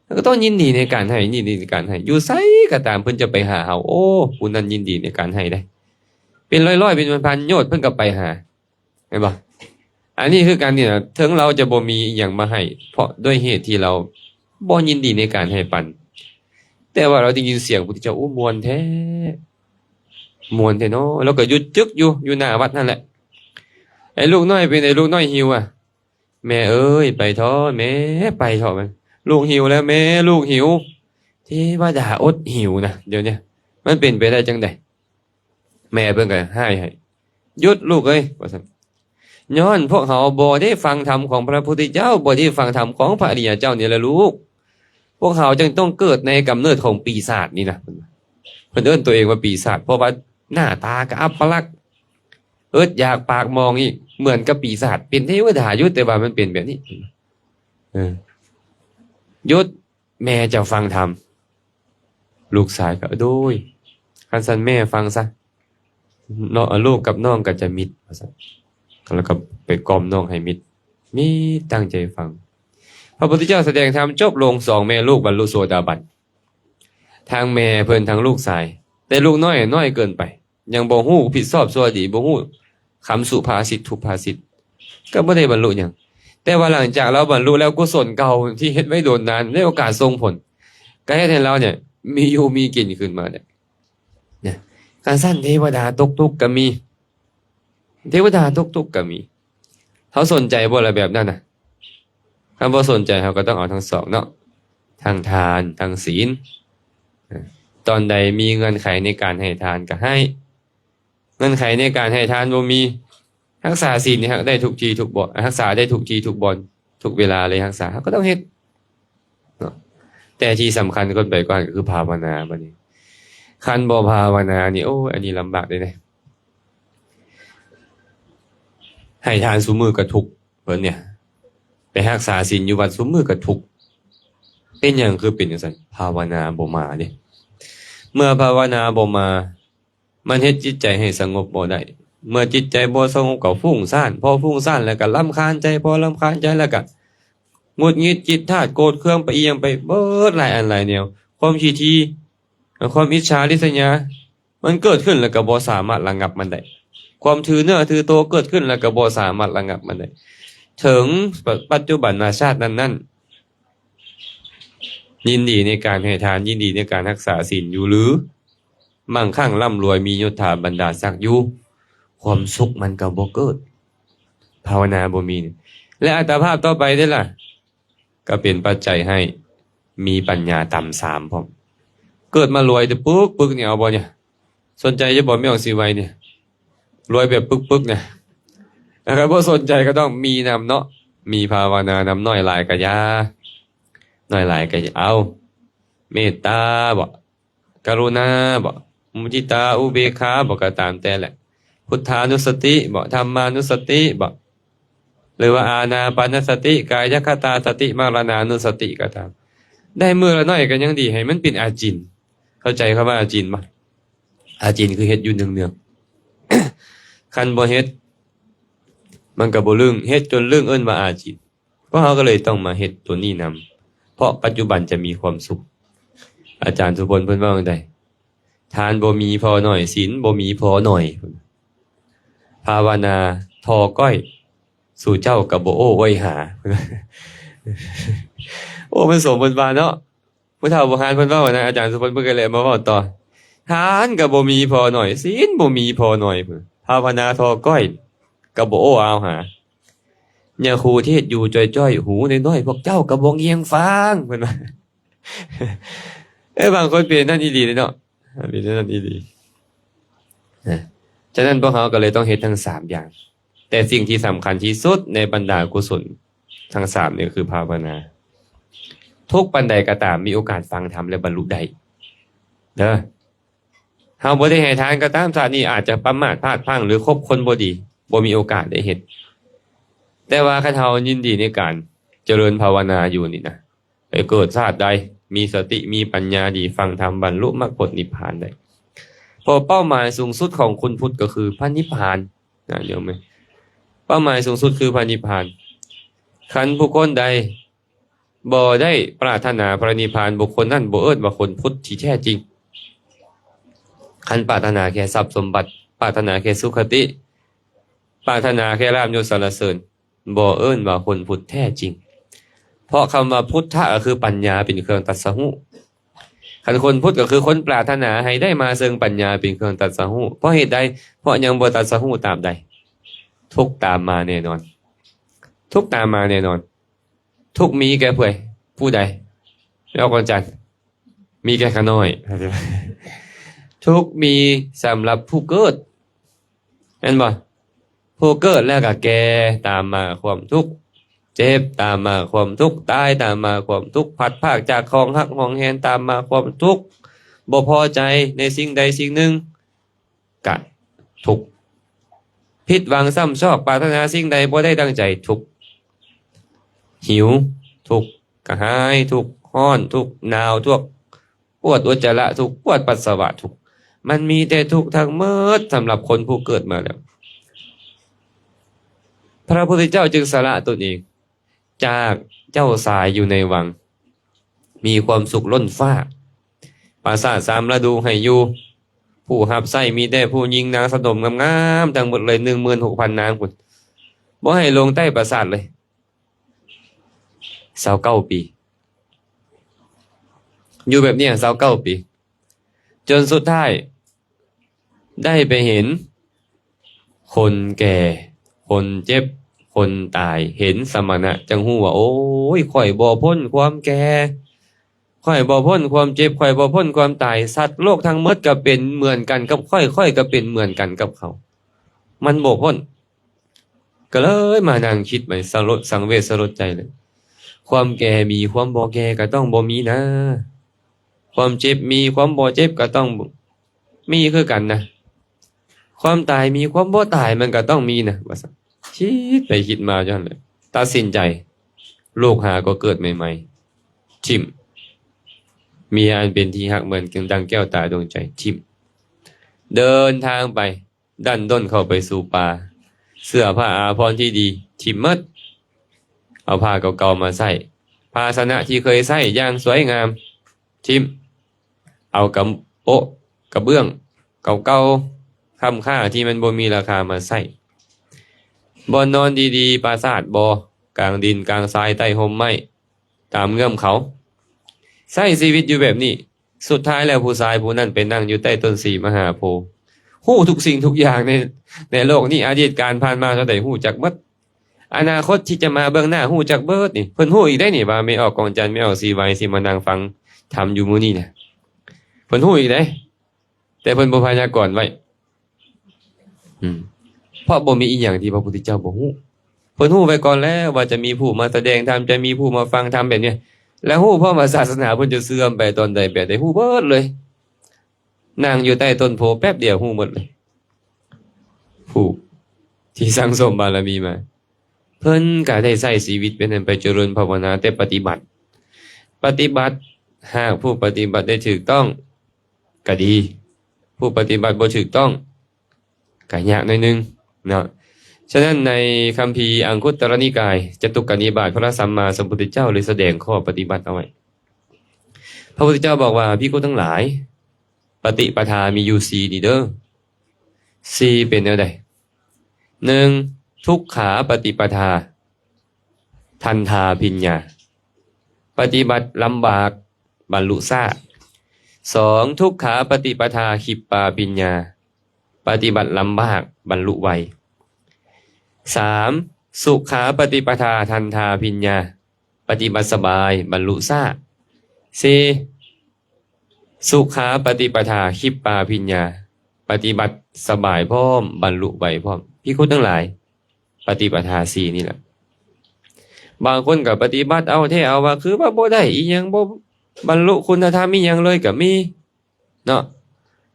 ເຮົາກໍຕ້ອງຍິນດີໃນການໃຫ້ ຍິນດີໃນການໃຫ້ ຢູ່ໃສກໍຕາມເພິ່ນຈະໄປຫາເຮົາ ໂອ້ ຜູ້ນັ້ນຍິນດີໃນການໃຫ້ເດ້ ເປັນຮ້ອຍໆ ເປັນພັນໆ ໂຍດເພິ່ນກໍໄປຫາ ແມ່ນບໍ່? ອັນນີ້ຄືກັນນີ້ນະ ເຖິງລາວຈະບໍ່ມີອີ່ຫຍັງມາໃຫ້ ເພາະດ້ວຍເຫດທີ່ລາວບໍ່ຍິນດີໃນການໃຫ້ປັນ ແຕ່ວ່າລາວໄດ້ຍິນສຽງພຸດທະເຈົ້າ ໂອ້ ມ່ວນແທ້ ມ່ວນແທ້ເນາະ ລາວກໍຢຸດຈຶກຢູ່ ຢູ່ໜ້າວັດຫັ້ນແຫຼະ ໄອ້ລູກນ້ອຍເປັນ ໄອ້ລູກນ້ອຍຫິວອະ ແມ່ເອີຍ ໄປເຖາະແມ່ ໄປເຖາະ ລູກຫິວແລ້ວແມ່ ລູກຫິວ ເທວະດາອົດຫິວນະ ດຽວນີ້ ມັນເປັນໄປໄດ້ຈັ່ງໃດ? ແມ່ເພິ່ນກໍຮ້າຍໃຫ້ ຢຸດລູກເອີຍ ວ່າຊັ້ນ ຍ້ອນພວກເຮົາບໍ່ໄດ້ຟັງທຳຂອງພະພຸດທະເຈົ້າ ບໍ່ໄດ້ຟັງທຳຂອງພະອະລິຍະເຈົ້ານີ້ແຫຼະລູກ ພວກເຮົາຈຶ່ງຕ້ອງເກີດໃນກຳເນີດຂອງປີສາດນີ້ນະ ເພິ່ນເອີ້ນຕົວເອງວ່າປີສາດ ເພາະວ່າໜ້າຕາກໍອັບປະລັກ ອຶດຢາກປາກໝອງອີກ ເໝືອນກັບປີສາດ ເປັນເທວະດາຢູ່ ແຕ່ວ່າມັນເປັນແບບນີ້ ເອີ ຢຸດ ແມ່ເຈົ້າຟັງທຳ ລູກຊາຍກໍ ໂດຍ ຄັນຊັ້ນແມ່ຟັງຊະ ເນາະ ລູກກັບນ້ອງກໍຈະມິດ ວ່າຊັ້ນ ແລ້ວກໍໄປກ່ອມນ້ອງໃຫ້ມິດ ມິດ ຕັ້ງໃຈຟັງ ພະພຸດທະເຈົ້າສະແດງທຳຈົບລົງ ສອງແມ່ລູກບັນລຸໂສດາບັນ ທັງແມ່ເພິ່ນ ທັງລູກຊາຍ ແຕ່ລູກນ້ອຍນ້ອຍເກີນໄປ ຍັງບໍ່ຮູ້ຜິດຊອບຊົ່ວດີ ບໍ່ຮູ້ຄຳສຸພາສິດທຸພາສິດ ກໍບໍ່ໄດ້ບັນລຸຫຍັງ ແຕ່ວ່າຫຼັງຈາກລາວບັນລຸແລ້ວ ກຸສົນເກົ່າທີ່ເຮັດໄວ້ດົນນານ ໃນໂອກາດສົ່ງຜົນ ກໍເຮັດໃຫ້ລາວນີ້ມີຢູ່ມີກິນຂຶ້ນມາໄດ້ ນະ ຄັນຊັ້ນເທວະດາຕົກທຸກກໍມີ ເທວະດາຕົກທຸກກໍມີ ເຮົາສົນໃຈບໍ່ລະແບບນັ້ນນະ? ຄັນບໍ່ສົນໃຈ ເຮົາກໍຕ້ອງເອົາທັງສອງເນາະ ທັງທານ ທັງສີນ ຕອນໃດມີເງື່ອນໄຂໃນການໃຫ້ທານກໍໃຫ້ ເງື່ອນໄຂໃນການໃຫ້ທານບໍ່ມີ ຮັກສາສິນນີ້ຮັກໄດ້ທຸກທີ່ທຸກບ່ອນ ຮັກສາໄດ້ທຸກທີ່ທຸກບ່ອນ ທຸກເວລາເລີຍ ຮັກສາ ເຮົາກໍຕ້ອງເຮັດເນາະ ແຕ່ທີ່ສຳຄັນກ່ອນໄປກ່ອນກໍຄືພາວະນາ ບັດນີ້ ຄັນບໍ່ພາວະນານີ້ ໂອ້ຍ ອັນນີ້ລຳບາກເດ້ ໃຫ້ທານຊຸມື້ກໍທຸກ ເພິ່ນນີ້ ໄປຮັກສາສິນຢູ່ວັດຊຸມື້ກໍທຸກ ເປັນຫຍັງຄືເປັນຈັ່ງຊັ້ນ? ພາວະນາບໍ່ມາເດ້ ເມື່ອພາວະນາບໍ່ມາ ມັນເຮັດຈິດໃຈໃຫ້ສະຫງົບບໍ່ໄດ້ ເມື່ອຈິດໃຈບໍ່ສະຫງົບກໍຟຸ້ງສ້ານ ພໍຟຸ້ງສ້ານແລ້ວກໍລຳຄານໃຈ ພໍລຳຄານໃຈແລ້ວກໍຫງຸດຫງິດ ຈິດທາດ ໂກດເຄືອງ ໄປອີ່ຫຍັງໄປເບິດ ຫຼາຍອັນຫຼາຍແນວ ຄວາມຂີ້ຖີ່ ຄວາມອິດສາລິດສະຍາ ມັນເກີດຂຶ້ນແລ້ວກໍບໍ່ສາມາດລະງັບມັນໄດ້ ຄວາມຖືເນື້ອຖືໂຕເກີດຂຶ້ນແລ້ວກໍບໍ່ສາມາດລະງັບມັນໄດ້ ເຖິງປະ ປັດຈຸບັນນະຊາດນັ້ນໆ ຍິນດີໃນການໃຫ້ທານ ຍິນດີໃນການຮັກສາສິນຢູ່ຫຼື? ມັ່ງຄັ່ງລ່ຳລວຍ ມີຍົດຖາບັນດາສັກຢູ່ ຄວາມສຸກມັນກໍບໍ່ເກີດ ພາວະນາບໍ່ມີນີ້ ແລະ ອັດຕະພາບຕໍ່ໄປເດ້ລະ ກໍເປັນປັດໄຈໃຫ້ມີປັນຍາຕ່ຳຊາມພ້ອມ. ເກີດມາລວຍແຕ່ປຶກໆ ນີ້ ເອົາບໍ່ນີ້? ສົນໃຈຢູ່ບໍ່ ແມ່ອອກສີໄວນີ້? ລວຍແບບປຶກໆ ນະ. ແລ້ວກໍບໍ່ສົນໃຈ ກໍຕ້ອງມີນຳເນາະ ມີພາວະນານຳ. ໜ້ອຍຫຼາຍກໍຢ່າ ໜ້ອຍຫຼາຍກໍຢ່າເອົາ. ເມດຕາບໍ ກະລຸນາບໍ ມຸທິຕາ ອຸເບກຂາບໍ ກໍຕາມແຕ່ແຫຼະ. ພຸດທານຸສະຕິບໍ ທຳມານຸສະຕິບໍ ຫຼືວ່າອານາປານະສະຕິ ກາຍະຄະຕາສະຕິ ມະລະນານຸສະຕິກໍຕາມ ໄດ້ມື້ລະໜ້ອຍກໍຍັງດີ ໃຫ້ມັນເປັນອາຈິນ. ເຂົ້າໃຈຄຳວ່າອາຈິນບໍ່? ອາຈິນຄືເຮັດຢູ່ເນື່ອງໆ ຄັນບໍ່ເຮັດ ມັນກໍບໍ່ລຶ້ງ ເຮັດຈົນລຶ້ງ ເອີ້ນວ່າອາຈິນ. ພວກເຮົາກໍເລີຍຕ້ອງມາເຮັດຕົວນີ້ນຳ ເພາະປັດຈຸບັນຈະມີຄວາມສຸກ. ອາຈານສຸພົນເພິ່ນເວົ້າຈັ່ງໃດ? ທານບໍ່ມີພໍໜ້ອຍ ສິນບໍ່ມີພໍໜ້ອຍ ພາວະນາທໍ່ກ້ອຍ ສູ່ເຈົ້າກໍບໍ່ໂອ້ໂອຍຫາ. ໂອ້ ມັນສົມບົດບາດເນາະ. ຜູ້ເຖົ້າບູຮານເພິ່ນເວົ້ານະ ອາຈານສຸພົນເພິ່ນກໍເລີຍມາເວົ້າຕໍ່. ທານກໍບໍ່ມີພໍໜ້ອຍ ສິນບໍ່ມີພໍໜ້ອຍ ພາວະນາທໍ່ກ້ອຍກໍບໍ່ໂອ້ອາວຫາ. ຍາຄູເທດຢູ່ຈ້ອຍໆ ຫູນ້ອຍໆ ພວກເຈົ້າກໍບໍ່ງຽງຟັງ ເພິ່ນວ່າ. ເອີ ບາງຄົນເປັນນັ້ນອີ່ຫຼີເດ້ເນາະ ເປັນນັ້ນອີ່ຫຼີນະ. ສະນັ້ນພວກເຮົາກໍເລີຍຕ້ອງເຮັດທັງສາມຢ່າງ. ແຕ່ສິ່ງທີ່ສຳຄັນທີ່ສຸດໃນບັນດາກຸສົນທັງສາມນີ້ ກໍຄືພາວະນາ. ທຸກປານໃດກໍຕາມ ມີໂອກາດຟັງທຳ ແລະ ບັນລຸໄດ້ເດີ. ເຮົາບໍ່ໄດ້ໃຫ້ທານກໍຕາມ ຊາດນີ້ອາດຈະປະໝາດພາດພລັ້ງ ຫຼື ຄົບຄົນບໍ່ດີ ບໍ່ມີໂອກາດໄດ້ເຮັດ. ແຕ່ວ່າຄັນເຮົາຍິນດີໃນການຈະເລີນພາວະນາຢູ່ນີ້ນະ ໄປເກີດຊາດໃດ ມີສະຕິ ມີປັນຍາດີ ຟັງທຳ ບັນລຸມັກຜົນນິບພານໄດ້. ເພາະເປົ້າໝາຍສູງສຸດຂອງຄົນພຸດກໍຄືພະນິບພານນະ ໂຍມເອີຍ. ເປົ້າໝາຍສູງສຸດຄືພະນິບພານ. ຄັນບຸກຄົນໃດບໍ່ໄດ້ປາດຖະໜາພະນິບພານ ບຸກຄົນນັ້ນບໍ່ເອີ້ນວ່າຄົນພຸດທີ່ແທ້ຈິງ. ຄັນປາດຖະໜາແຄ່ຊັບສົມບັດ, ປາດຖະໜາແຄ່ສຸຄະຕິ, ປາດຖະໜາແຄ່ລາບຍົດສັນລະເສີນ, ບໍ່ເອີ້ນວ່າຄົນພຸດແທ້ຈິງ. ເພາະຄຳວ່າພຸດທະກໍຄືປັນຍາເປັນເຄື່ອງຕັດສະຮູ້. ຄັນຄົນພຸດກໍຄືຄົນປາດຖະໜາໃຫ້ໄດ້ມາເຊິ່ງປັນຍາເປັນເຄື່ອງຕັດສະຮູ້. ເພາະເຫດໃດ? ເພາະຍັງບໍ່ຕັດສະຮູ້ຕາມໃດ, ທຸກຕາມມາແນ່ນອນ. ທຸກຕາມມາແນ່ນອນ. ທຸກມີແກ່ຜູ້ໃດ? ເວົ້າກ່ອນຈັນ. ມີແກ່ຂ້ານ້ອຍ. ທຸກມີສຳລັບຜູ້ເກີດ ແມ່ນບໍ່? ຜູ້ເກີດແລ້ວກໍແກ່ ຕາມມາຄວາມທຸກ, ເຈັບຕາມມາຄວາມທຸກ, ຕາຍຕາມມາຄວາມທຸກ, ພັດພາກຈາກຂອງຮັກຫວງແຫນຕາມມາຄວາມທຸກ, ບໍ່ພໍໃຈໃນສິ່ງໃດສິ່ງໜຶ່ງ ກະທຸກ. ຜິດຫວັງຊ້ຳຊອກ, ປາດຖະໜາສິ່ງໃດບໍ່ໄດ້ດັ່ງໃຈ, ທຸກ. ຫິວ, ທຸກ. ກະຫາຍ, ທຸກ. ຮ້ອນ, ທຸກ. ໜາວ, ທຸກ. ປວດອຸດຈະລະ, ທຸກ. ປວດປັດສະວະ, ທຸກ. ມັນມີແຕ່ທຸກທັງໝົດສຳລັບຄົນຜູ້ເກີດມາແລ້ວ. ພະພຸດທະເຈົ້າຈຶ່ງສະຫຼະຕົນເອງ ຈາກເຈົ້າຊາຍຢູ່ໃນວັງ ມີຄວາມສຸກລົ້ນຟ້າ, ປາສາດສາມລະດູໃຫ້ຢູ່, ຜູ້ຮັບໃຊ້ມີແຕ່ຜູ້ຍິງນາງສະໜົມງາມໆ ທັງໝົດເລີຍ ໜຶ່ງໝື່ນຫົກພັນນາງພຸ້ນ, ບໍ່ໃຫ້ລົງໃຕ້ປາສາດເລີຍ. ຊາວເກົ້າປີ ຢູ່ແບບນີ້ ຊາວເກົ້າປີ ຈົນສຸດທ້າຍ ໄດ້ໄປເຫັນຄົນແກ່, ຄົນເຈັບ, ຄົນຕາຍ, ເຫັນສະມະນະ ຈັ່ງຮູ້ວ່າ ໂອ້ຍ ຂ້ອຍບໍ່ພົ້ນຄວາມແກ່, ຂ້ອຍບໍ່ພົ້ນຄວາມເຈັບ, ຂ້ອຍບໍ່ພົ້ນຄວາມຕາຍ, ສັດໂລກທັງໝົດກໍເປັນເໝືອນກັນກັບຂ້ອຍ, ຂ້ອຍກໍເປັນເໝືອນກັນກັບເຂົາ. ມັນບໍ່ພົ້ນ. ກໍເລີຍມານັ່ງຄິດໃໝ່ ສະຫຼົດສັງເວດສະຫຼົດໃຈເລີຍ. ຄວາມແກ່ມີ, ຄວາມບໍ່ແກ່ກໍຕ້ອງບໍ່ມີນະ. ຄວາມເຈັບມີ, ຄວາມບໍ່ເຈັບກໍຕ້ອງມີຄືກັນນະ. ຄວາມຕາຍມີ, ຄວາມບໍ່ຕາຍມັນກໍຕ້ອງມີນະ ວ່າຊັ້ນ. ຄິດໄປຄິດມາຢູ່ຫັ້ນແຫຼະ ຕັດສິນໃຈ ລູກຫາກໍເກີດໃໝ່ໆ ຖິ້ມ. ເມຍອັນເປັນທີ່ຮັກເໝືອນດັ່ງແກ້ວຕາດວງໃຈ ຖິ້ມ. ເດີນທາງໄປ ດັນດ້ນເຂົ້າໄປສູ່ປ່າ, ເສື້ອຜ້າອາພອນທີ່ດີ ຖິ້ມໝົດ, ເອົາຜ້າເກົ່າໆມາໃສ່, ພາຊະນະທີ່ເຄີຍໃຊ້ຢ່າງສວຍງາມ ຖິ້ມ, ເອົາກະໂປະກະເບື້ອງເກົ່າໆ ຄ້ຳຄ່າທີ່ມັນບໍ່ມີລາຄາມາໃສ່, ບ່ອນນອນດີໆ ປາສາດບໍ່, ກາງດິນກາງຊາຍໃຕ້ຮົ່ມໄມ້ ຕາມເງື່ອມເຂົາ, ໃຊ້ຊີວິດຢູ່ແບບນີ້. ສຸດທ້າຍແລ້ວ ຜູ້ຊາຍຜູ້ນັ້ນໄປນັ່ງຢູ່ໃຕ້ຕົ້ນສີມະຫາໂພ, ຮູ້ທຸກສິ່ງທຸກຢ່າງໃນ ໃນໂລກນີ້ ອະດີດການຜ່ານມາເທົ່າໃດ ຮູ້ຈັກໝົດ ອະນາຄົດທີ່ຈະມາເບື້ອງໜ້າ ຮູ້ຈັກເບິດນີ້. ເພິ່ນຮູ້ອີກໄດ໋ນີ້ ວ່າແມ່ອອກກອງຈັນ ແມ່ອອກສີໄວຊິມານັ່ງຟັງທຳຢູ່ມື້ນີ້ນະ ເພິ່ນຮູ້ອີກໄດ໋ ແຕ່ເພິ່ນບໍ່ພະຍາກອນໄວ້ ອືມ ເພາະບໍ່ມີອີ່ຫຍັງທີ່ພະພຸດທະເຈົ້າບໍ່ຮູ້. ເພິ່ນຮູ້ໄວ້ກ່ອນແລ້ວວ່າຈະມີຜູ້ມາສະແດງທຳ ຈະມີຜູ້ມາຟັງທຳແບບນີ້ ແລະ ຮູ້ພ້ອມວ່າສາສະໜາເພິ່ນຈະເສື່ອມໄປຕອນໃດແບບໃດ ຮູ້ເບິດເລີຍ. ນັ່ງຢູ່ໃຕ້ຕົ້ນໂພແປັບດຽວຮູ້ໝົດເລີຍ. ຜູ້ທີ່ສັ່ງສົມບາລະມີມາ ເພິ່ນກໍໄດ້ໃຊ້ຊີວິດເປັນອັນໄປຈະເລີນພາວະນາ ແຕ່ປະຕິບັດ ປະຕິບັດ ຫາກຜູ້ປະຕິບັດໄດ້ຖືກຕ້ອງກໍດີ ຜູ້ປະຕິບັດບໍ່ຖືກຕ້ອງກໍຍາກໜ້ອຍໜຶ່ງເນາະ. ສະນັ້ນໃນຄຳພີອັງຄຸດຕະລະນິກາຍ ຈະຕຸກກະນິບາດ ພະສຳມາສຳພຸດທະເຈົ້າໄດ້ສະແດງຂໍ້ປະຕິບັດເອົາໄວ້. ພະພຸດທະເຈົ້າບອກວ່າ ພິກຂຸທັງຫຼາຍ ປະຕິປະທາມີຢູ່ສີ່ນີ້ເດີ. ສີ່ເປັນແນວໃດ? ໜຶ່ງ ທຸກຂາປະຕິປະທາ ທັນທາພິນຍາ ປະຕິບັດລຳບາກບັນລຸຊ້າ. ສອງ ທຸກຂາປະຕິປະທາ ຄິບປາພິນຍາ ປະຕິບັດລຳບາກບັນລຸໄວ. ສາມ ສຸຂາປະຕິປະທາ ທັນທາພິນຍາ ປະຕິບັດສະບາຍບັນລຸຊ້າ. ສີ່ ສຸຂາປະຕິປະທາ ຄິບປາພິນຍາ ປະຕິບັດສະບາຍພ້ອມ ບັນລຸໄວພ້ອມ. ພິກຂຸທັງຫຼາຍ ປະຕິປະທາສີ່ນີ້ລະ ບາງຄົນກໍປະຕິບັດເອົາແທ້ເອົາວ່າ ຄືວ່າບໍ່ໄດ້ອີ່ຫຍັງ ບໍ່ບັນລຸຄຸນນະທຳອີ່ຫຍັງເລີຍກໍມີເນາະ.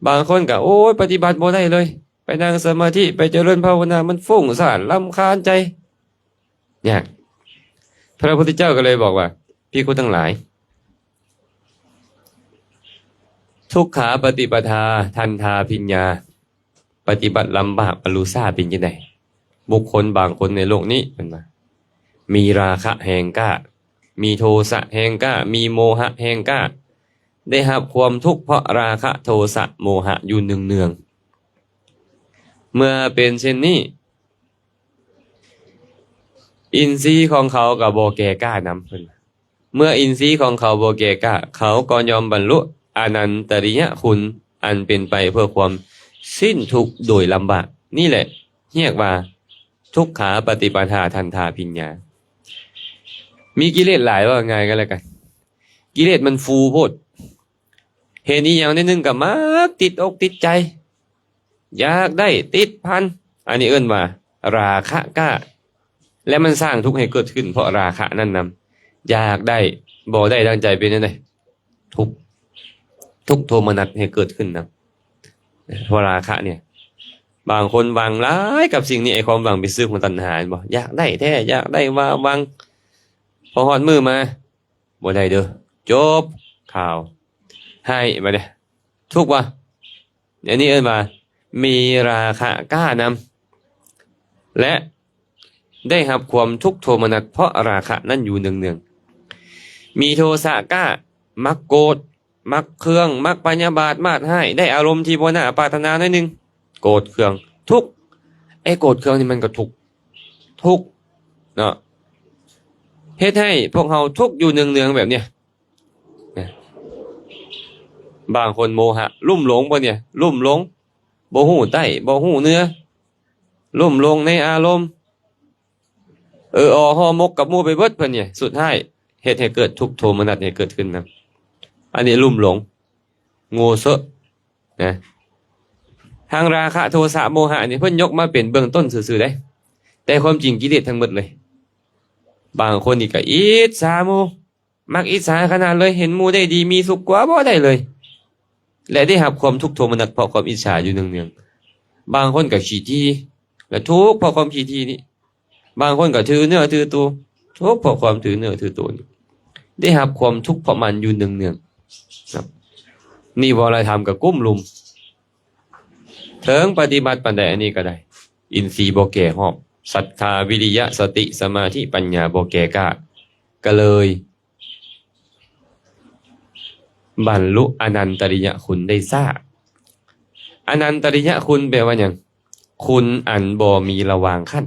ບາງຄົນກໍ ໂອ້ຍ ປະຕິບັດບໍ່ໄດ້ເລີຍ ໄປນັ່ງສະມາທິ ໄປຈະເລີນພາວະນາ ມັນຟຸ້ງສ້ານ ລຳຄານໃຈ ຍາກ. ພະພຸດທະເຈົ້າກໍເລີຍບອກວ່າ ພິກຂຸທັງຫຼາຍ ທຸກຂາປະຕິປະທາ ທັນທາພິນຍາ ປະຕິບັດລຳບາກບັນລຸຊ້າເປັນຈັ່ງໃດ? ບຸກຄົນບາງຄົນໃນໂລກນີ້ ເພິ່ນວ່າ ມີລາຄະແຮງກ້າ ມີໂທສະແຮງກ້າ ມີໂມຫະແຮງກ້າ ໄດ້ຮັບຄວາມທຸກເພາະລາຄະ ໂທສະ ໂມຫະຢູ່ເນືອງໆ. ເມື່ອເປັນເຊັ່ນນີ້ ອິນຊີຂອງເຂົາກໍບໍ່ແກ່ກ້ານຳ ເພິ່ນວ່າ. ເມື່ອອິນຊີຂອງເຂົາບໍ່ແກ່ກ້າ ເຂົາກໍຍ່ອມບັນລຸອະນັນຕະລິຍະຄຸນ ອັນເປັນໄປເພື່ອຄວາມສິ້ນທຸກໂດຍລຳບາກ. ນີ້ແຫຼະຮຽກວ່າ ທຸກຂາປະຕິປະທາ ທັນທາພິນຍາ. ມີກິເລດຫຼາຍ ເວົ້າງ່າຍກັນແລ້ວກັນ ກິເລດມັນຟູໂພດ ເຫັນອີ່ຫຍັງໜ້ອຍໜຶ່ງກໍມັກຕິດອົກຕິດໃຈ ຢາກໄດ້ ຕິດພັນ ອັນນີ້ເອີ້ນວ່າລາຄະກ້າ ແລະ ມັນສ້າງທຸກໃຫ້ເກີດຂຶ້ນເພາະລາຄະນັ້ນນຳ. ຢາກໄດ້ ບໍ່ໄດ້ດັ່ງໃຈເປັນຈັ່ງໃດ? ທຸກ ທຸກໂທມະນັດໃຫ້ເກີດຂຶ້ນນຳ ເພາະລາຄະນີ້. ບາງຄົນຫວັງຫຼາຍກັບສິ່ງນີ້ ໄອ້ຄວາມຫວັງເປັນຊື່ຂອງຕັນຫາ ເຫັນບໍ່? ຢາກໄດ້ແທ້ ຢາກໄດ້ວ່າຫວັງ ພໍຮອດມື້ມາ ບໍ່ໄດ້ເດີ ຈົບຂ່າວ ໃຫ້ບາດນີ້ ທຸກບໍ່? ອັນນີ້ເອີ້ນວ່າມີລາຄະກ້ານຳ ແລະ ໄດ້ຮັບຄວາມທຸກໂທມະນັດເພາະລາຄະນັ້ນຢູ່ເນືອງໆ. ມີໂທສະກ້າ ມັກໂກດ ມັກເຄືອງ ມັກພະຍາບາດມາດຮ້າຍ ໄດ້ອາລົມທີ່ບໍ່ໜ້າປາດຖະໜາໜ້ອຍໜຶ່ງ ໂກດເຄືອງ ທຸກ ໄອ້ໂກດເຄືອງນີ້ມັນກໍທຸກ ທຸກເນາະ ເຮັດໃຫ້ພວກເຮົາທຸກຢູ່ເນືອງໆແບບເນີ້ຍ. ບາງຄົນໂມຫະ ລຸ່ມຫຼົງບໍ່ນີ້ ລຸ່ມຫຼົງ ບໍ່ຮູ້ໃຕ້ ບໍ່ຮູ້ເໜືອ ລຸ່ມຫຼົງໃນອາລົມ ເອີ ອໍ ຫໍ່ໝົກກັບໝູ່ໄປເບິດ ເພິ່ນນີ້ ສຸດທ້າຍເຮັດໃຫ້ເກີດທຸກໂທມະນັດໃຫ້ເກີດຂຶ້ນນຳ. ອັນນີ້ລຸ່ມຫຼົງ ໂງ່ເຊາະ ນະ ທັງລາຄະ ໂທສະ ໂມຫະນີ້ ເພິ່ນຍົກມາເປັນເບື້ອງຕົ້ນຊື່ໆເດ້ ແຕ່ຄວາມຈິງກິເລດທັງໝົດເລີຍ. ບາງຄົນນີ້ກໍອິດສາໝູ່ ມັກອິດສາຂະໜາດເລີຍ ເຫັນໝູ່ໄດ້ດີມີສຸກກວ່າບໍ່ໄດ້ເລີຍ ແລະ ໄດ້ຮັບຄວາມທຸກໂທມະນັດເພາະຄວາມອິດສາຢູ່ເນືອງໆ. ບາງຄົນກໍຂີ້ຖີ່ ແລະ ທຸກເພາະຄວາມຂີ້ຖີ່ນີ້. ບາງຄົນກໍຖືເນື້ອຖືໂຕ ທຸກເພາະຄວາມຖືເນື້ອຖືໂຕນີ້ ໄດ້ຮັບຄວາມທຸກເພາະມັນຢູ່ເນືອງໆ. ນີ້ວະລະທຳກໍກຸ້ມລຸມ ເຖິງປະຕິບັດປານໃດ ອັນນີ້ກໍໄດ້ ອິນຊີບໍ່ແກ່ຮອບ ສັດທາ ວິລິຍະ ສະຕິ ສະມາທິ ປັນຍາບໍ່ແກ່ກ້າ ກໍເລີຍ ບັນລຸອະນັນຕະລິຍະຄຸນໄດ້ຊ້າ. ອະນັນຕະລິຍະຄຸນແປວ່າຫຍັງ? ຄຸນອັນບໍ່ມີລະຫວ່າງຂັ້ນ.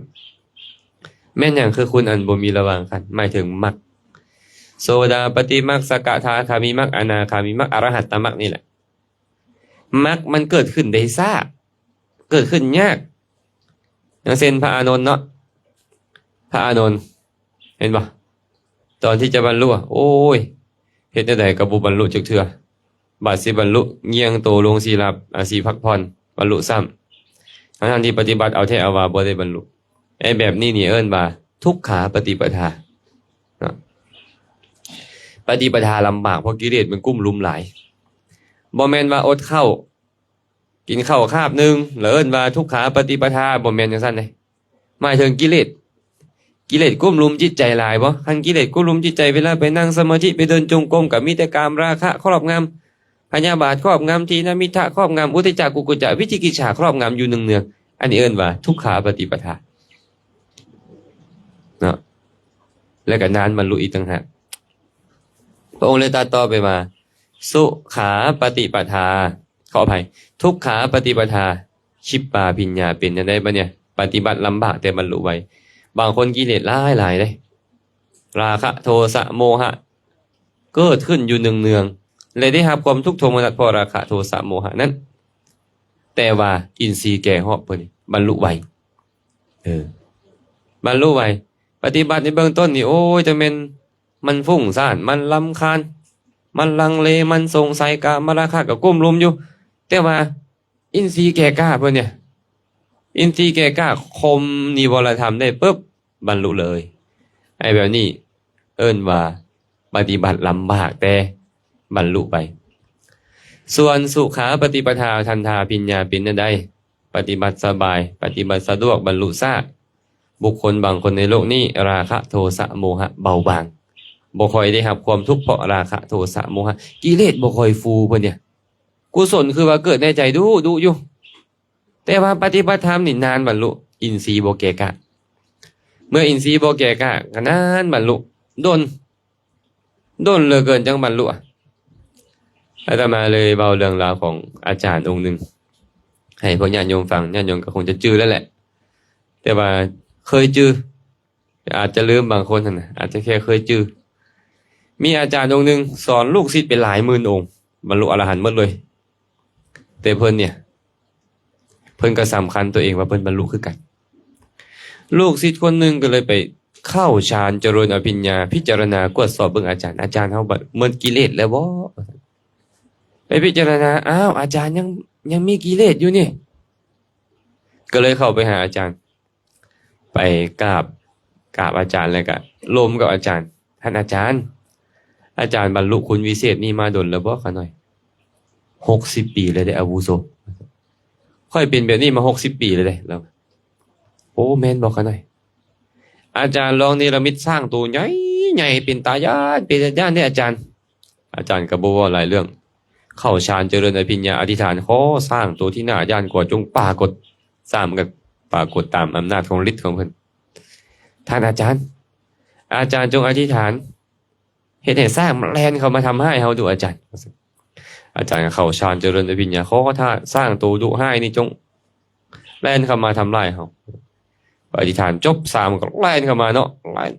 ແມ່ນຫຍັງຄືຄຸນອັນບໍ່ມີລະຫວ່າງຂັ້ນ? ໝາຍເຖິງມັກ ໂສດາປະຕິມັກ ສະກະທາຄາມີມັກ ອະນາຄາມີມັກ ອະລະຫັດຕະມັກນີ້ແຫຼະ. ມັກມັນເກີດຂຶ້ນໄດ້ຊ້າ ເກີດຂຶ້ນຍາກ. ຢ່າງເຊັ່ນພະອານົນເນາະ, ພະອານົນ ເຫັນບໍ່? ຕອນທີ່ຈະບັນລຸ ໂອ້ຍ ເຮັດແນວໃດກໍບໍ່ບັນລຸຈັກເທື່ອ. ບາດຊິບັນລຸ ຍ່ຽງໂຕລົງຊິຫຼັບ ອາ ຊິພັກຜ່ອນ ບັນລຸຊ້ຳ ທັງໆທີ່ປະຕິບັດເອົາແທ້ເອົາວ່າບໍ່ໄດ້ບັນລຸ. ໄອ້ແບບນີ້ນີ້ເອີ້ນວ່າທຸກຂາປະຕິປະທາເນາະ. ປະຕິປະທາລຳບາກ ເພາະກິເລດມັນກຸ້ມລຸມຫຼາຍ. ບໍ່ແມ່ນວ່າອົດເຂົ້າ ກິນເຂົ້າຄາບໜຶ່ງ ແລ້ວເອີ້ນວ່າທຸກຂາປະຕິປະທາ, ບໍ່ແມ່ນຈັ່ງຊັ້ນເດ້. ໝາຍເຖິງກິເລດ, ກິເລດກຸ້ມລຸມຈິດໃຈຫຼາຍບໍ່? ຄັນກິເລດກຸ້ມລຸມຈິດໃຈ ເວລາໄປນັ່ງສະມາທິ ໄປເດີນຈົງກົມ ກໍມີແຕ່ກາມລາຄະຄອບງຳ, ພະຍາບາດຄອບງຳ, ທີນະມິດທະຄອບງຳ, ອຸດທິດຈະ ກຸກຸດຈະ ວິຈິກິດສາຄອບງຳຢູ່ເນືອງໆ. ອັນນີ້ເອີ້ນວ່າທຸກຂາປະຕິປະທາເນາະ. ແລ້ວກໍນານບັນລຸອີກຕ່າງຫາກ. ພະອົງເລີຍຕັດຕໍ່ໄປວ່າ ສຸຂາປະຕິປະທາ ຂໍອະໄພ ທຸກຂາປະຕິປະທາ ຂິບປາພິນຍາ ເປັນຈັ່ງໃດບາດນີ້? ປະຕິບັດລຳບາກແຕ່ບັນລຸໄວ. ບາງຄົນກິເລດຫຼາຍໆເດ້, ລາຄະ ໂທສະ ໂມຫະ ເກີດຂຶ້ນຢູ່ເນືອງໆ ແລະ ໄດ້ຮັບຄວາມທຸກໂທມະນັດເພາະລາຄະ ໂທສະ ໂມຫະນັ້ນ, ແຕ່ວ່າອິນຊີແກ່ຮອບເພິ່ນບັນລຸໄວ. ເອີ ບັນລຸໄວ. ປະຕິບັດໃນເບື້ອງຕົ້ນນີ້ ໂອ້ຍ ຈັ່ງແມ່ນມັນຟຸ້ງສ້ານ, ມັນລຳຄານ, ມັນລັງເລ, ມັນສົງໄສ, ກາມະລາຄະກໍກຸ້ມລຸມຢູ່, ແຕ່ວ່າ ອິນຊີແກ່ກ້າເພິ່ນນີ້ ອິນຊີແກ່ກ້າ ຂົ່ມນິວອນລະທຳໄດ້ປຶບ ບັນລຸເລີຍ. ໄອ້ແບບນີ້ເອີ້ນວ່າປະຕິບັດລຳບາກແຕ່ບັນລຸໄວ. ສ່ວນສຸຂາປະຕິປະທາ ທັນທາພິນຍາ ເປັນແນວໃດ? ປະຕິບັດສະບາຍ, ປະຕິບັດສະດວກ, ບັນລຸຊ້າ. ບຸກຄົນບາງຄົນໃນໂລກນີ້ ລາຄະ ໂທສະ ໂມຫະ ເບົາບາງ, ບໍ່ຄ່ອຍໄດ້ຮັບຄວາມທຸກເພາະລາຄະ ໂທສະ ໂມຫະ, ກິເລດບໍ່ຄ່ອຍຟູເພິ່ນນີ້. ກຸສົນຄືວ່າເກີດໃນໃຈດຸໆຢູ່, ແຕ່ວ່າປະຕິບັດທຳນີ້ນານບັນລຸ, ອິນຊີບໍ່ແກ່ກ້າ. ເມື່ອອິນຊີບໍ່ແກ່ກ້າ ກໍນານບັນລຸ, ດົນ, ດົນເຫຼືອເກີນຈັ່ງບັນລຸ. ອາ ອາດຕະມາເລີຍເວົ້າເລື່ອງລາວຂອງອາຈານອົງໜຶ່ງໃຫ້ພວກຍາດໂຍມຟັງ, ຍາດໂຍມກໍຄົງຈະຈື່ແລ້ວແຫຼະ, ແຕ່ວ່າເຄີຍຈື່ ອາດຈະລືມ, ບາງຄົນຫັ້ນນະ ອາດຈະແຄ່ເຄີຍຈື່. ມີອາຈານອົງໜຶ່ງສອນລູກສິດໄປຫຼາຍໝື່ນອົງ, ບັນລຸອະລະຫັນໝົດເລີຍ. ແຕ່ເພິ່ນນີ້ ເພິ່ນກໍສຳຄັນຕົວເອງວ່າເພິ່ນບັນລຸຄືກັນ. ລູກສິດຄົນໜຶ່ງກໍເລີຍໄປເຂົ້າຊານຈະເລີນອະພິນຍາ, ພິຈາລະນາກວດສອບເບິ່ງອາຈານ, ອາຈານ ເຮົາບັດໝົດກິເລດແລ້ວບໍ? ໄປພິຈາລະນາ, ອ້າວ ອາຈານຍັງ, ຍັງມີກິເລດຢູ່ນີ້. ກໍເລີຍເຂົ້າໄປຫາອາຈານ. ໄປກາບ, ກາບອາຈານ ແລ້ວກະລົມກັບອາຈານ, ທ່ານອາຈານ, ອາຈານບັນລຸຄຸນວິເສດນີ້ມາດົນແລ້ວບໍຂະນ້ອຍ? ຫົກສິບປີແລ້ວເດ້ອາວຸໂສ. ຂ້ອຍເປັນແບບນີ້ມາຫົກສິບປີແລ້ວເດ້. ແລ້ວ ໂອ້ ແມ່ນບໍຂະນ້ອຍ? ອາຈານລອງເນລະມິດຊ້າງໂຕໃຫຍ່ໆ ເປັນຕາຢ້ານ, ເປັນຕາຢ້ານເດ້ອາຈານ. ອາຈານກໍບໍ່ເວົ້າຫຼາຍເລື່ອງ, ເຂົ້າຊານຈະເລີນອະພິນຍາ, ອະທິຖານຂໍຊ້າງໂຕທີ່ໜ້າຢ້ານກວ່າຈົ່ງປາກົດ, ຊ້າງກໍປາກົດຕາມອຳນາດຂອງລິດຂອງເພິ່ນ. ທ່ານອາຈານ, ອາຈານຈົ່ງອະທິຖານ ເຮັດໃຫ້ຊ້າງມັນແລ່ນເຂົ້າມາທຳຮ້າຍເຮົາດຸອາຈານ. ອາຈານກໍເຂົ້າຊານຈະເລີນອະພິນຍາ, ຂໍຖ້າຊ້າງໂຕດຸຮ້າຍນີ້ຈົ່ງແລ່ນເຂົ້າມາທຳຮ້າຍເຮົາ. ອະທິຖານຈົບ, ຊ້າງມັນກໍແລ່ນເຂົ້າມາເນາະ, ແລ່ນ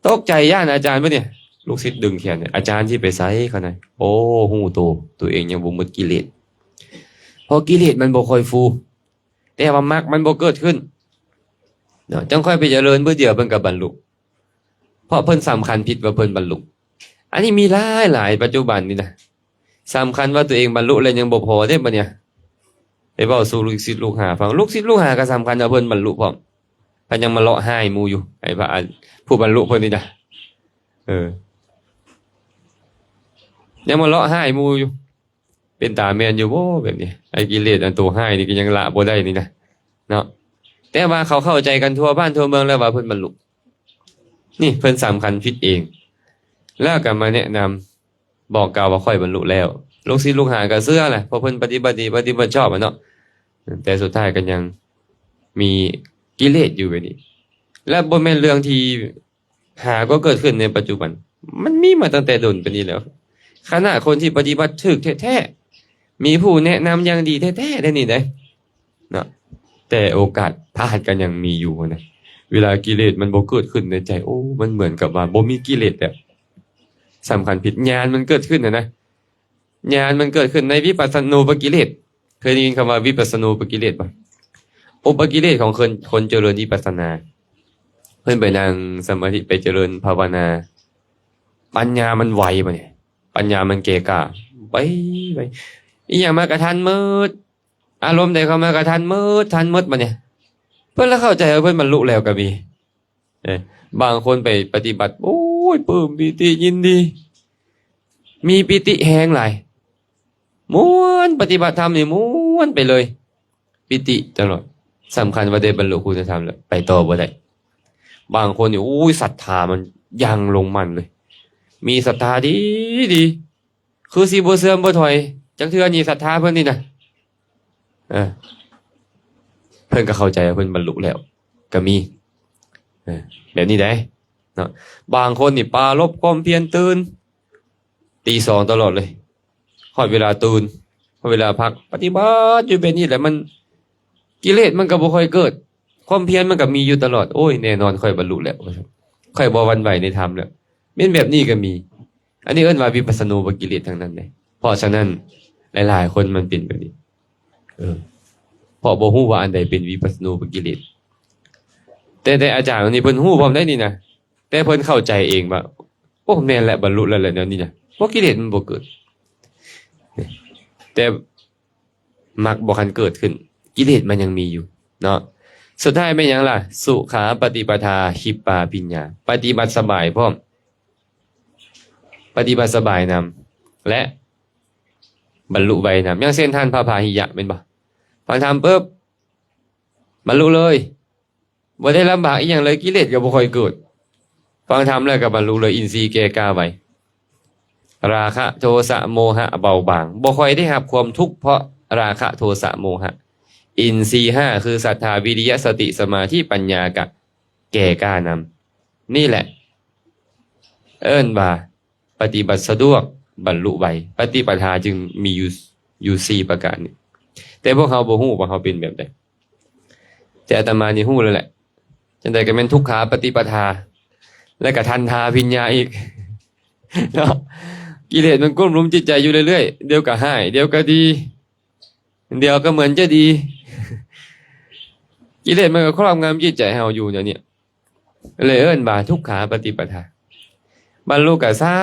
ຕົກໃຈຢ້ານອາຈານເບິດນີ້. ລູກສິດດຶງແຂນ, ອາຈານຊິໄປໃສຂະນ້ອຍ? ໂອ້ ຮູ້ໂຕ, ໂຕເອງຍັງບໍ່ໝົດກິເລດ. ເພາະກິເລດມັນບໍ່ຄ່ອຍຟູ, ແຕ່ວ່າມັກມັນບໍ່ເກີດຂຶ້ນເນາະ, ຈັ່ງຄ່ອຍໄປຈະເລີນມື້ດຽວເພິ່ນກໍບັນລຸ. ເພາະເພິ່ນສຳຄັນຜິດວ່າເພິ່ນບັນລຸ. ອັນນີ້ມີຫຼາຍໆ ປັດຈຸບັນນີ້ນະ. ສຳຄັນວ່າຕົວເອງບັນລຸແລ້ວຍັງບໍ່ພໍເດ້ບັດນີ້, ໄປເວົ້າສູ່ລູກສິດລູກຫາຟັງ, ລູກສິດລູກຫາກໍສຳຄັນວ່າເພິ່ນບັນລຸພ້ອມ, ເພິ່ນຍັງມາເລາະຮ້າຍໝູ່ຢູ່, ໄອ້ພະ ອາ ຜູ້ບັນລຸເພິ່ນນີ້ນະ. ເອີ ຍັງມາເລາະຮ້າຍໝູ່ຢູ່, ເປັນຕາແມ່ນຢູ່ບໍ່ແບບນີ້? ໄອ້ກິເລດອັນໂຕຮ້າຍນີ້ກໍຍັງລະບໍ່ໄດ້ນີ້ນະເນາະ, ແຕ່ວ່າເຂົາເຂົ້າໃຈກັນທົ່ວບ້ານທົ່ວເມືອງແລ້ວວ່າເພິ່ນບັນລຸ. ນີ້ເພິ່ນສຳຄັນຜິດເອງ ແລ້ວກໍມາແນະນຳ ບອກກ່າວວ່າຂ້ອຍບັນລຸແລ້ວ. ລູກສິດລູກຫາກໍເຊື່ອແຫຼະ, ເພາະເພິ່ນປະຕິບັດດີ ປະຕິບັດຊອບອະເນາະ, ແຕ່ສຸດທ້າຍກໍຍັງມີກິເລດຢູ່ແບບນີ້. ແລະ ບໍ່ແມ່ນເລື່ອງທີ່ຫາກໍເກີດຂຶ້ນໃນປັດຈຸບັນ, ມັນມີມາຕັ້ງແຕ່ດົນປານນີ້ແລ້ວ. ຂະໜາດຄົນທີ່ປະຕິບັດຖືກແທ້ໆ, ມີຜູ້ແນະນຳຢ່າງດີແທ້ໆ ໄດ້ນີ້ໄດ໋ ເນາະ, ແຕ່ໂອກາດພາດກໍຍັງມີຢູ່ນະ. ເວລາກິເລດມັນບໍ່ເກີດຂຶ້ນໃນໃຈ, ໂອ້ ມັນເໝືອນກັບວ່າບໍ່ມີກິເລດແລ້ວ. ສຳຄັນຜິດ, ຍານມັນເກີດຂຶ້ນນະ, ຍານມັນເກີດຂຶ້ນໃນວິປັດສະນູປະກິເລດ. ເຄີຍໄດ້ຍິນຄຳວ່າວິປັດສະນູປະກິເລດບໍ່? ອຸປະກິເລດຂອງຄົນ ຄົນຈະເລີນວິປັດສະນາ ເພິ່ນໄປນັ່ງສະມາທິ ໄປຈະເລີນພາວະນາ ປັນຍາມັນໄວບາດນີ້ ປັນຍາມັນແກ່ກ້າ ໄວ ໄວ ອີ່ຫຍັງມາກະທັນໝົດ ອາລົມໃດເຂົ້າມາກະທັນໝົດ ທັນໝົດບາດນີ້ ເພິ່ນລະເຂົ້າໃຈວ່າເພິ່ນບັນລຸແລ້ວກະມີ. ເອີ ບາງຄົນໄປປະຕິບັດ ໂອ້ຍ ປຶ້ມປີຕິຍິນດີ ມີປີຕິແຮງຫຼາຍ ມ່ວນ ປະຕິບັດທຳນີ້ມ່ວນໄປເລີຍ ປີຕິຕະຫຼອດ ສຳຄັນວ່າໄດ້ບັນລຸຄຸນນະທຳແລ້ວ ໄປຕໍ່ບໍ່ໄດ້. ບາງຄົນນີ້ ໂອ້ຍ ສັດທາມັນຢ່າງລົງໝັ້ນເລີຍ ມີສັດທາດີໆ ຄືຊິບໍ່ເສື່ອມບໍ່ຖອຍຈັກເທື່ອນີ້ ສັດທາເພິ່ນນີ້ນະ ເອີ ເພິ່ນກໍເຂົ້າໃຈວ່າເພິ່ນບັນລຸແລ້ວ ກໍມີ ເອີ ແບບນີ້ໄດເນາະ. ບາງຄົນນີ້ປາລົບຄວາມພຽນຕື່ນ ຕີສອງຕະຫຼອດເລີຍ ຮອດເວລາຕື່ນ ຮອດເວລາພັກ ປະຕິບັດຢູ່ແບບນີ້ແຫຼະ ມັນ ກິເລດມັນກໍບໍ່ຄ່ອຍເກີດ ຄວາມພຽນມັນກໍມີຢູ່ຕະຫຼອດ ໂອ້ຍ ແນ່ນອນຂ້ອຍບັນລຸແລ້ວ ຂ້ອຍບໍ່ຫວັ່ນໄຫວໃນທຳແລ້ວ ແມ່ນແບບນີ້ກໍມີ. ອັນນີ້ເອີ້ນວ່າວິປັດສະນູປະກິເລດທັງນັ້ນເດ້. ເພາະສະນັ້ນ ຫຼາຍໆຄົນມັນເປັນແບບນີ້ ເອີ ເພາະບໍ່ຮູ້ວ່າອັນໃດເປັນວິປັດສະນູປະກິເລດ. ແຕ່ ແຕ່ອາຈານນີ້ເພິ່ນຮູ້ພ້ອມໄດ໋ນີ້ນະ ແຕ່ເພິ່ນເຂົ້າໃຈເອງວ່າ ໂອ້ ແມ່ນແຫຼະ ບັນລຸແລ້ວແຫຼະແນວນີ້ນະ ເພາະກິເລດມັນບໍ່ເກີດ ແຕ່ມັກບໍ່ທັນເກີດຂຶ້ນ ກິເລດມັນຍັງມີຢູ່ເນາະ. ສຸດທ້າຍແມ່ນຫຍັງລະ? ສຸຂາປະຕິປະທາ ຂິບປາພິນຍາ ປະຕິບັດສະບາຍພ້ອມ ປະຕິບັດສະບາຍນຳ ແລະ ບັນລຸໄວນຳ. ຢ່າງເຊັ່ນທ່ານພະພາຫິຍະແມ່ນບໍ່? ຟັງທຳປຶບ ບັນລຸເລີຍ ບໍ່ໄດ້ລຳບາກອີ່ຫຍັງເລີຍ ກິເລດກໍບໍ່ຄ່ອຍເກີດ. ຟັງທຳແລ້ວກໍບັນລຸເລີຍ ອິນຊີແກ່ກ້າໄວ ລາຄະໂທສະໂມຫະເບົາບາງ ບໍ່ຄ່ອຍໄດ້ຮັບຄວາມທຸກເພາະລາຄະໂທສະໂມຫະ. ອິນຊີຫ້າຄືສັດທາ ວິລິຍະ ສະຕິ ສະມາທິ ປັນຍາກະແກ່ກ້ານຳ. ນີ້ແຫຼະເອີ້ນວ່າປະຕິບັດສະດວກ ບັນລຸໄວ ປະຕິປະທາຈຶ່ງມີຢູ່ ຢູ່ສີ່ປະການນີ້ ແຕ່ພວກເຮົາບໍ່ຮູ້ວ່າເຮົາເປັນແບບໃດ. ແຕ່ອາດຕະມານີ້ຮູ້ແລ້ວແຫຼະ ຈັ່ງໃດກໍແມ່ນທຸກຂາປະຕິປະທາ ແລະກໍທັນທາພິນຍາອີກເນາະ. ກິເລດມັນກຸ້ມລຸມຈິດໃຈຢູ່ເລື້ອຍໆ ດຽວກໍຮ້າຍ ດຽວກໍດີ ດຽວກໍເໝືອນຈະດີ ກິເລດມັນກໍຄອບງຳຈິດໃຈເຮົາຢູ່ແນວນີ້ ເລີຍເອີ້ນວ່າທຸກຂາປະຕິປະທາ. ບັນລຸກໍຊ້າ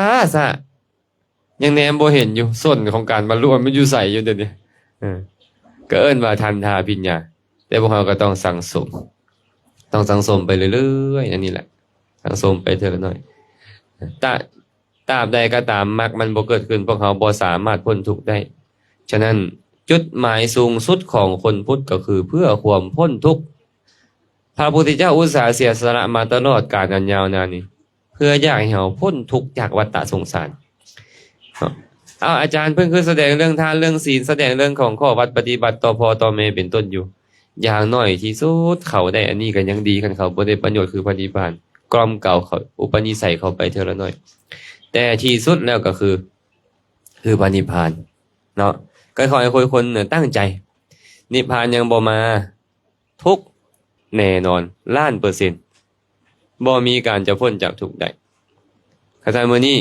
ໆ ຍັງແນມບໍ່ເຫັນຢູ່ ສົ້ນຂອງການບັນລຸມັນຢູ່ໃສຢູ່ດຽວນີ້ ເອີ ກໍເອີ້ນວ່າທັນທາພິນຍາ. ແຕ່ພວກເຮົາກໍຕ້ອງສັງສົມ ຕ້ອງສັງສົມໄປເລື້ອຍໆ ອັນນີ້ແຫຼະ ສັງສົມໄປເທື່ອລະໜ້ອຍ ຕາ ຕາບໃດກໍຕາມ ມັກມັນບໍ່ເກີດຂຶ້ນ ພວກເຮົາບໍ່ສາມາດພົ້ນທຸກໄດ້. ສະນັ້ນ ຈຸດໝາຍສູງສຸດຂອງຄົນພຸດກໍຄືເພື່ອຄວາມພົ້ນທຸກ. ພະພຸດທະເຈົ້າອຸດສາເສຍສະຫຼະມາຕະຫຼອດການອັນຍາວນານນີ້ ເພື່ອຢາກໃຫ້ເຮົາພົ້ນທຸກຈາກວັດຕະສົງສານ. ເອົາ ອາຈານເພິ່ນຄືສະແດງເລື່ອງທານ ເລື່ອງສິນ ສະແດງເລື່ອງຂອງຂໍ້ວັດປະຕິບັດຕໍ່ພໍ່ຕໍ່ແມ່ເປັນຕົ້ນຢູ່. ຢ່າງໜ້ອຍທີ່ສຸດເຂົາໄດ້ອັນນີ້ກໍຍັງດີ ຄັນເຂົາບໍ່ໄດ້ປະໂຫຍດຄືພະນິບພານ ກ່ອມເກົາເຂົາ ອຸປະນິໄສເຂົາໄປເທື່ອລະໜ້ອຍ ແຕ່ທີ່ສຸດແລ້ວກໍຄື ຄືພະນິບພານເນາະ. ກໍຂໍໃຫ້ຄົນໆ ຕັ້ງໃຈ ນິບພານຍັງບໍ່ມາ ທຸກແນ່ນອນລ້ານເປີເຊັນ ບໍ່ມີການຈະພົ້ນຈາກທຸກໄດ້. ຄັນຊັ້ນມື້ນີ້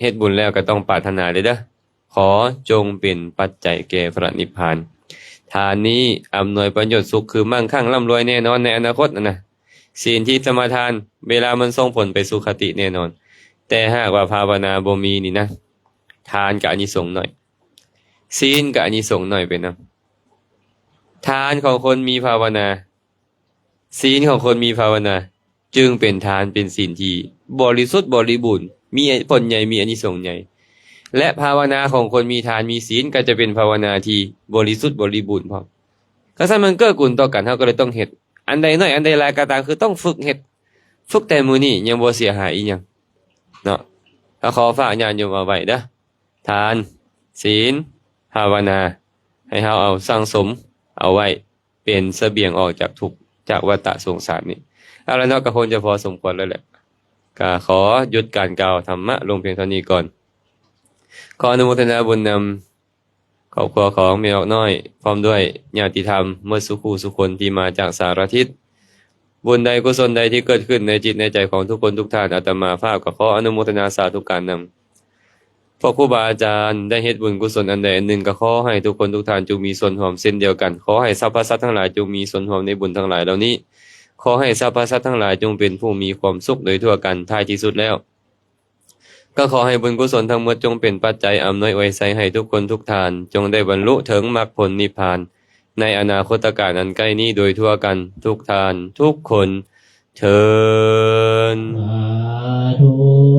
ເຮັດບຸນແລ້ວກໍຕ້ອງປາດຖະໜາເດີ້ ຂໍຈົ່ງເປັນປັດໄຈແກ່ພະນິບພານ. ທານນີ້ອຳນວຍປະໂຫຍດສຸກຄືມັ່ງຄັ່ງລ່ຳລວຍແນ່ນອນໃນອະນາຄົດຫັ້ນນະ. ສິນທີ່ສະມາທານ ເວລາມັນສົ່ງຜົນໄປສຸຄະຕິແນ່ນອນ ແຕ່ຫາກວ່າພາວະນາບໍ່ມີນີ້ນະ ທານກໍອານິສົງໜ້ອຍ ສິນກໍອານິສົງໜ້ອຍໄປນຳ. ທານຂອງຄົນມີພາວະນາ ສິນຂອງຄົນມີພາວະນາ ຈຶ່ງເປັນທານເປັນສິນທີ່ບໍລິສຸດບໍລິບູນ ມີຜົນໃຫຍ່ ມີອານິສົງໃຫຍ່ ແລະ ພາວະນາຂອງຄົນມີທານມີສິນກໍຈະເປັນພາວະນາທີ່ບໍລິສຸດບໍລິບູນພ້ອມ. ຄັນຊັ້ນມັນເກື້ອກູນຕໍ່ກັນ ເຮົາກໍເລີຍຕ້ອງເຮັດ ອັນໃດໜ້ອຍອັນໃດຫຼາຍກໍຕາມ ຄືຕ້ອງຝຶກເຮັດ ຝຶກແຕ່ມື້ນີ້ຍັງບໍ່ເສຍຫາຍອີ່ຫຍັງເນາະ. ກໍຂໍຝາກຍາດໂຍມເອົາໄວ້ເດີ້ ທານ ສິນ ພາວະນາ ໃຫ້ເຮົາເອົາສັງສົມເອົາໄວ້ ເປັນສະບຽງອອກຈາກທຸກ ຈາກວັດຕະສົງສານນີ້. ເອົາລະເນາະ ກໍຄົງຈະພໍສົມຄວນແລ້ວແຫຼະ ກໍຂໍຢຸດການກ່າວທຳມະລົງພຽງເທົ່ານີ້ກ່ອນ. ຂໍອະນຸໂມທະນາບຸນນຳຄອບຄົວຂອງແມ່ອອກນ້ອຍ ພ້ອມດ້ວຍຍາດຕິທຳໝົດສູ່ຄູ່ສູ່ຄົນທີ່ມາຈາກສາລະທິດ. ບຸນໃດກຸສົນໃດທີ່ເກີດຂຶ້ນໃນຈິດໃນໃຈຂອງທຸກຄົນທຸກທ່ານ ອາດຕະມາພາບກໍຂໍອະນຸໂມທະນາສາທຸການນຳ. ພວກຄູບາອາຈານໄດ້ເຮັດບຸນກຸສົນອັນໃດອັນໜຶ່ງ ກໍຂໍໃຫ້ທຸກຄົນທຸກທ່ານຈົ່ງມີສ່ວນຮ່ວມເຊັ່ນດຽວກັນ. ຂໍໃຫ້ສັບພະສັດທັງຫຼາຍຈົ່ງມີສ່ວນຮ່ວມໃນບຸນທັງຫຼາຍເຫຼົ່ານີ້. ຂໍໃຫ້ສັບພະສັດທັງຫຼາຍຈົ່ງເປັນຜູ້ມີຄວາມສຸກໂດຍທົ່ວກັນ. ທ້າຍທີ່ສຸດແລ້ວ ກໍຂໍໃຫ້ບຸນກຸສົນທັງໝົດຈົ່ງເປັນປັດໄຈອຳນວຍອວຍໄຊໃຫ້ທຸກຄົນທຸກທ່ານ ຈົ່ງໄດ້ບັນລຸເຖິງມັກຜົນນິບພານ ໃນອະນາຄົດຕະການອັນໃກ້ນີ້ໂດຍທົ່ວກັນ ທຸກທ່ານທຸກຄົນເທີ້ນ. ສາທຸ.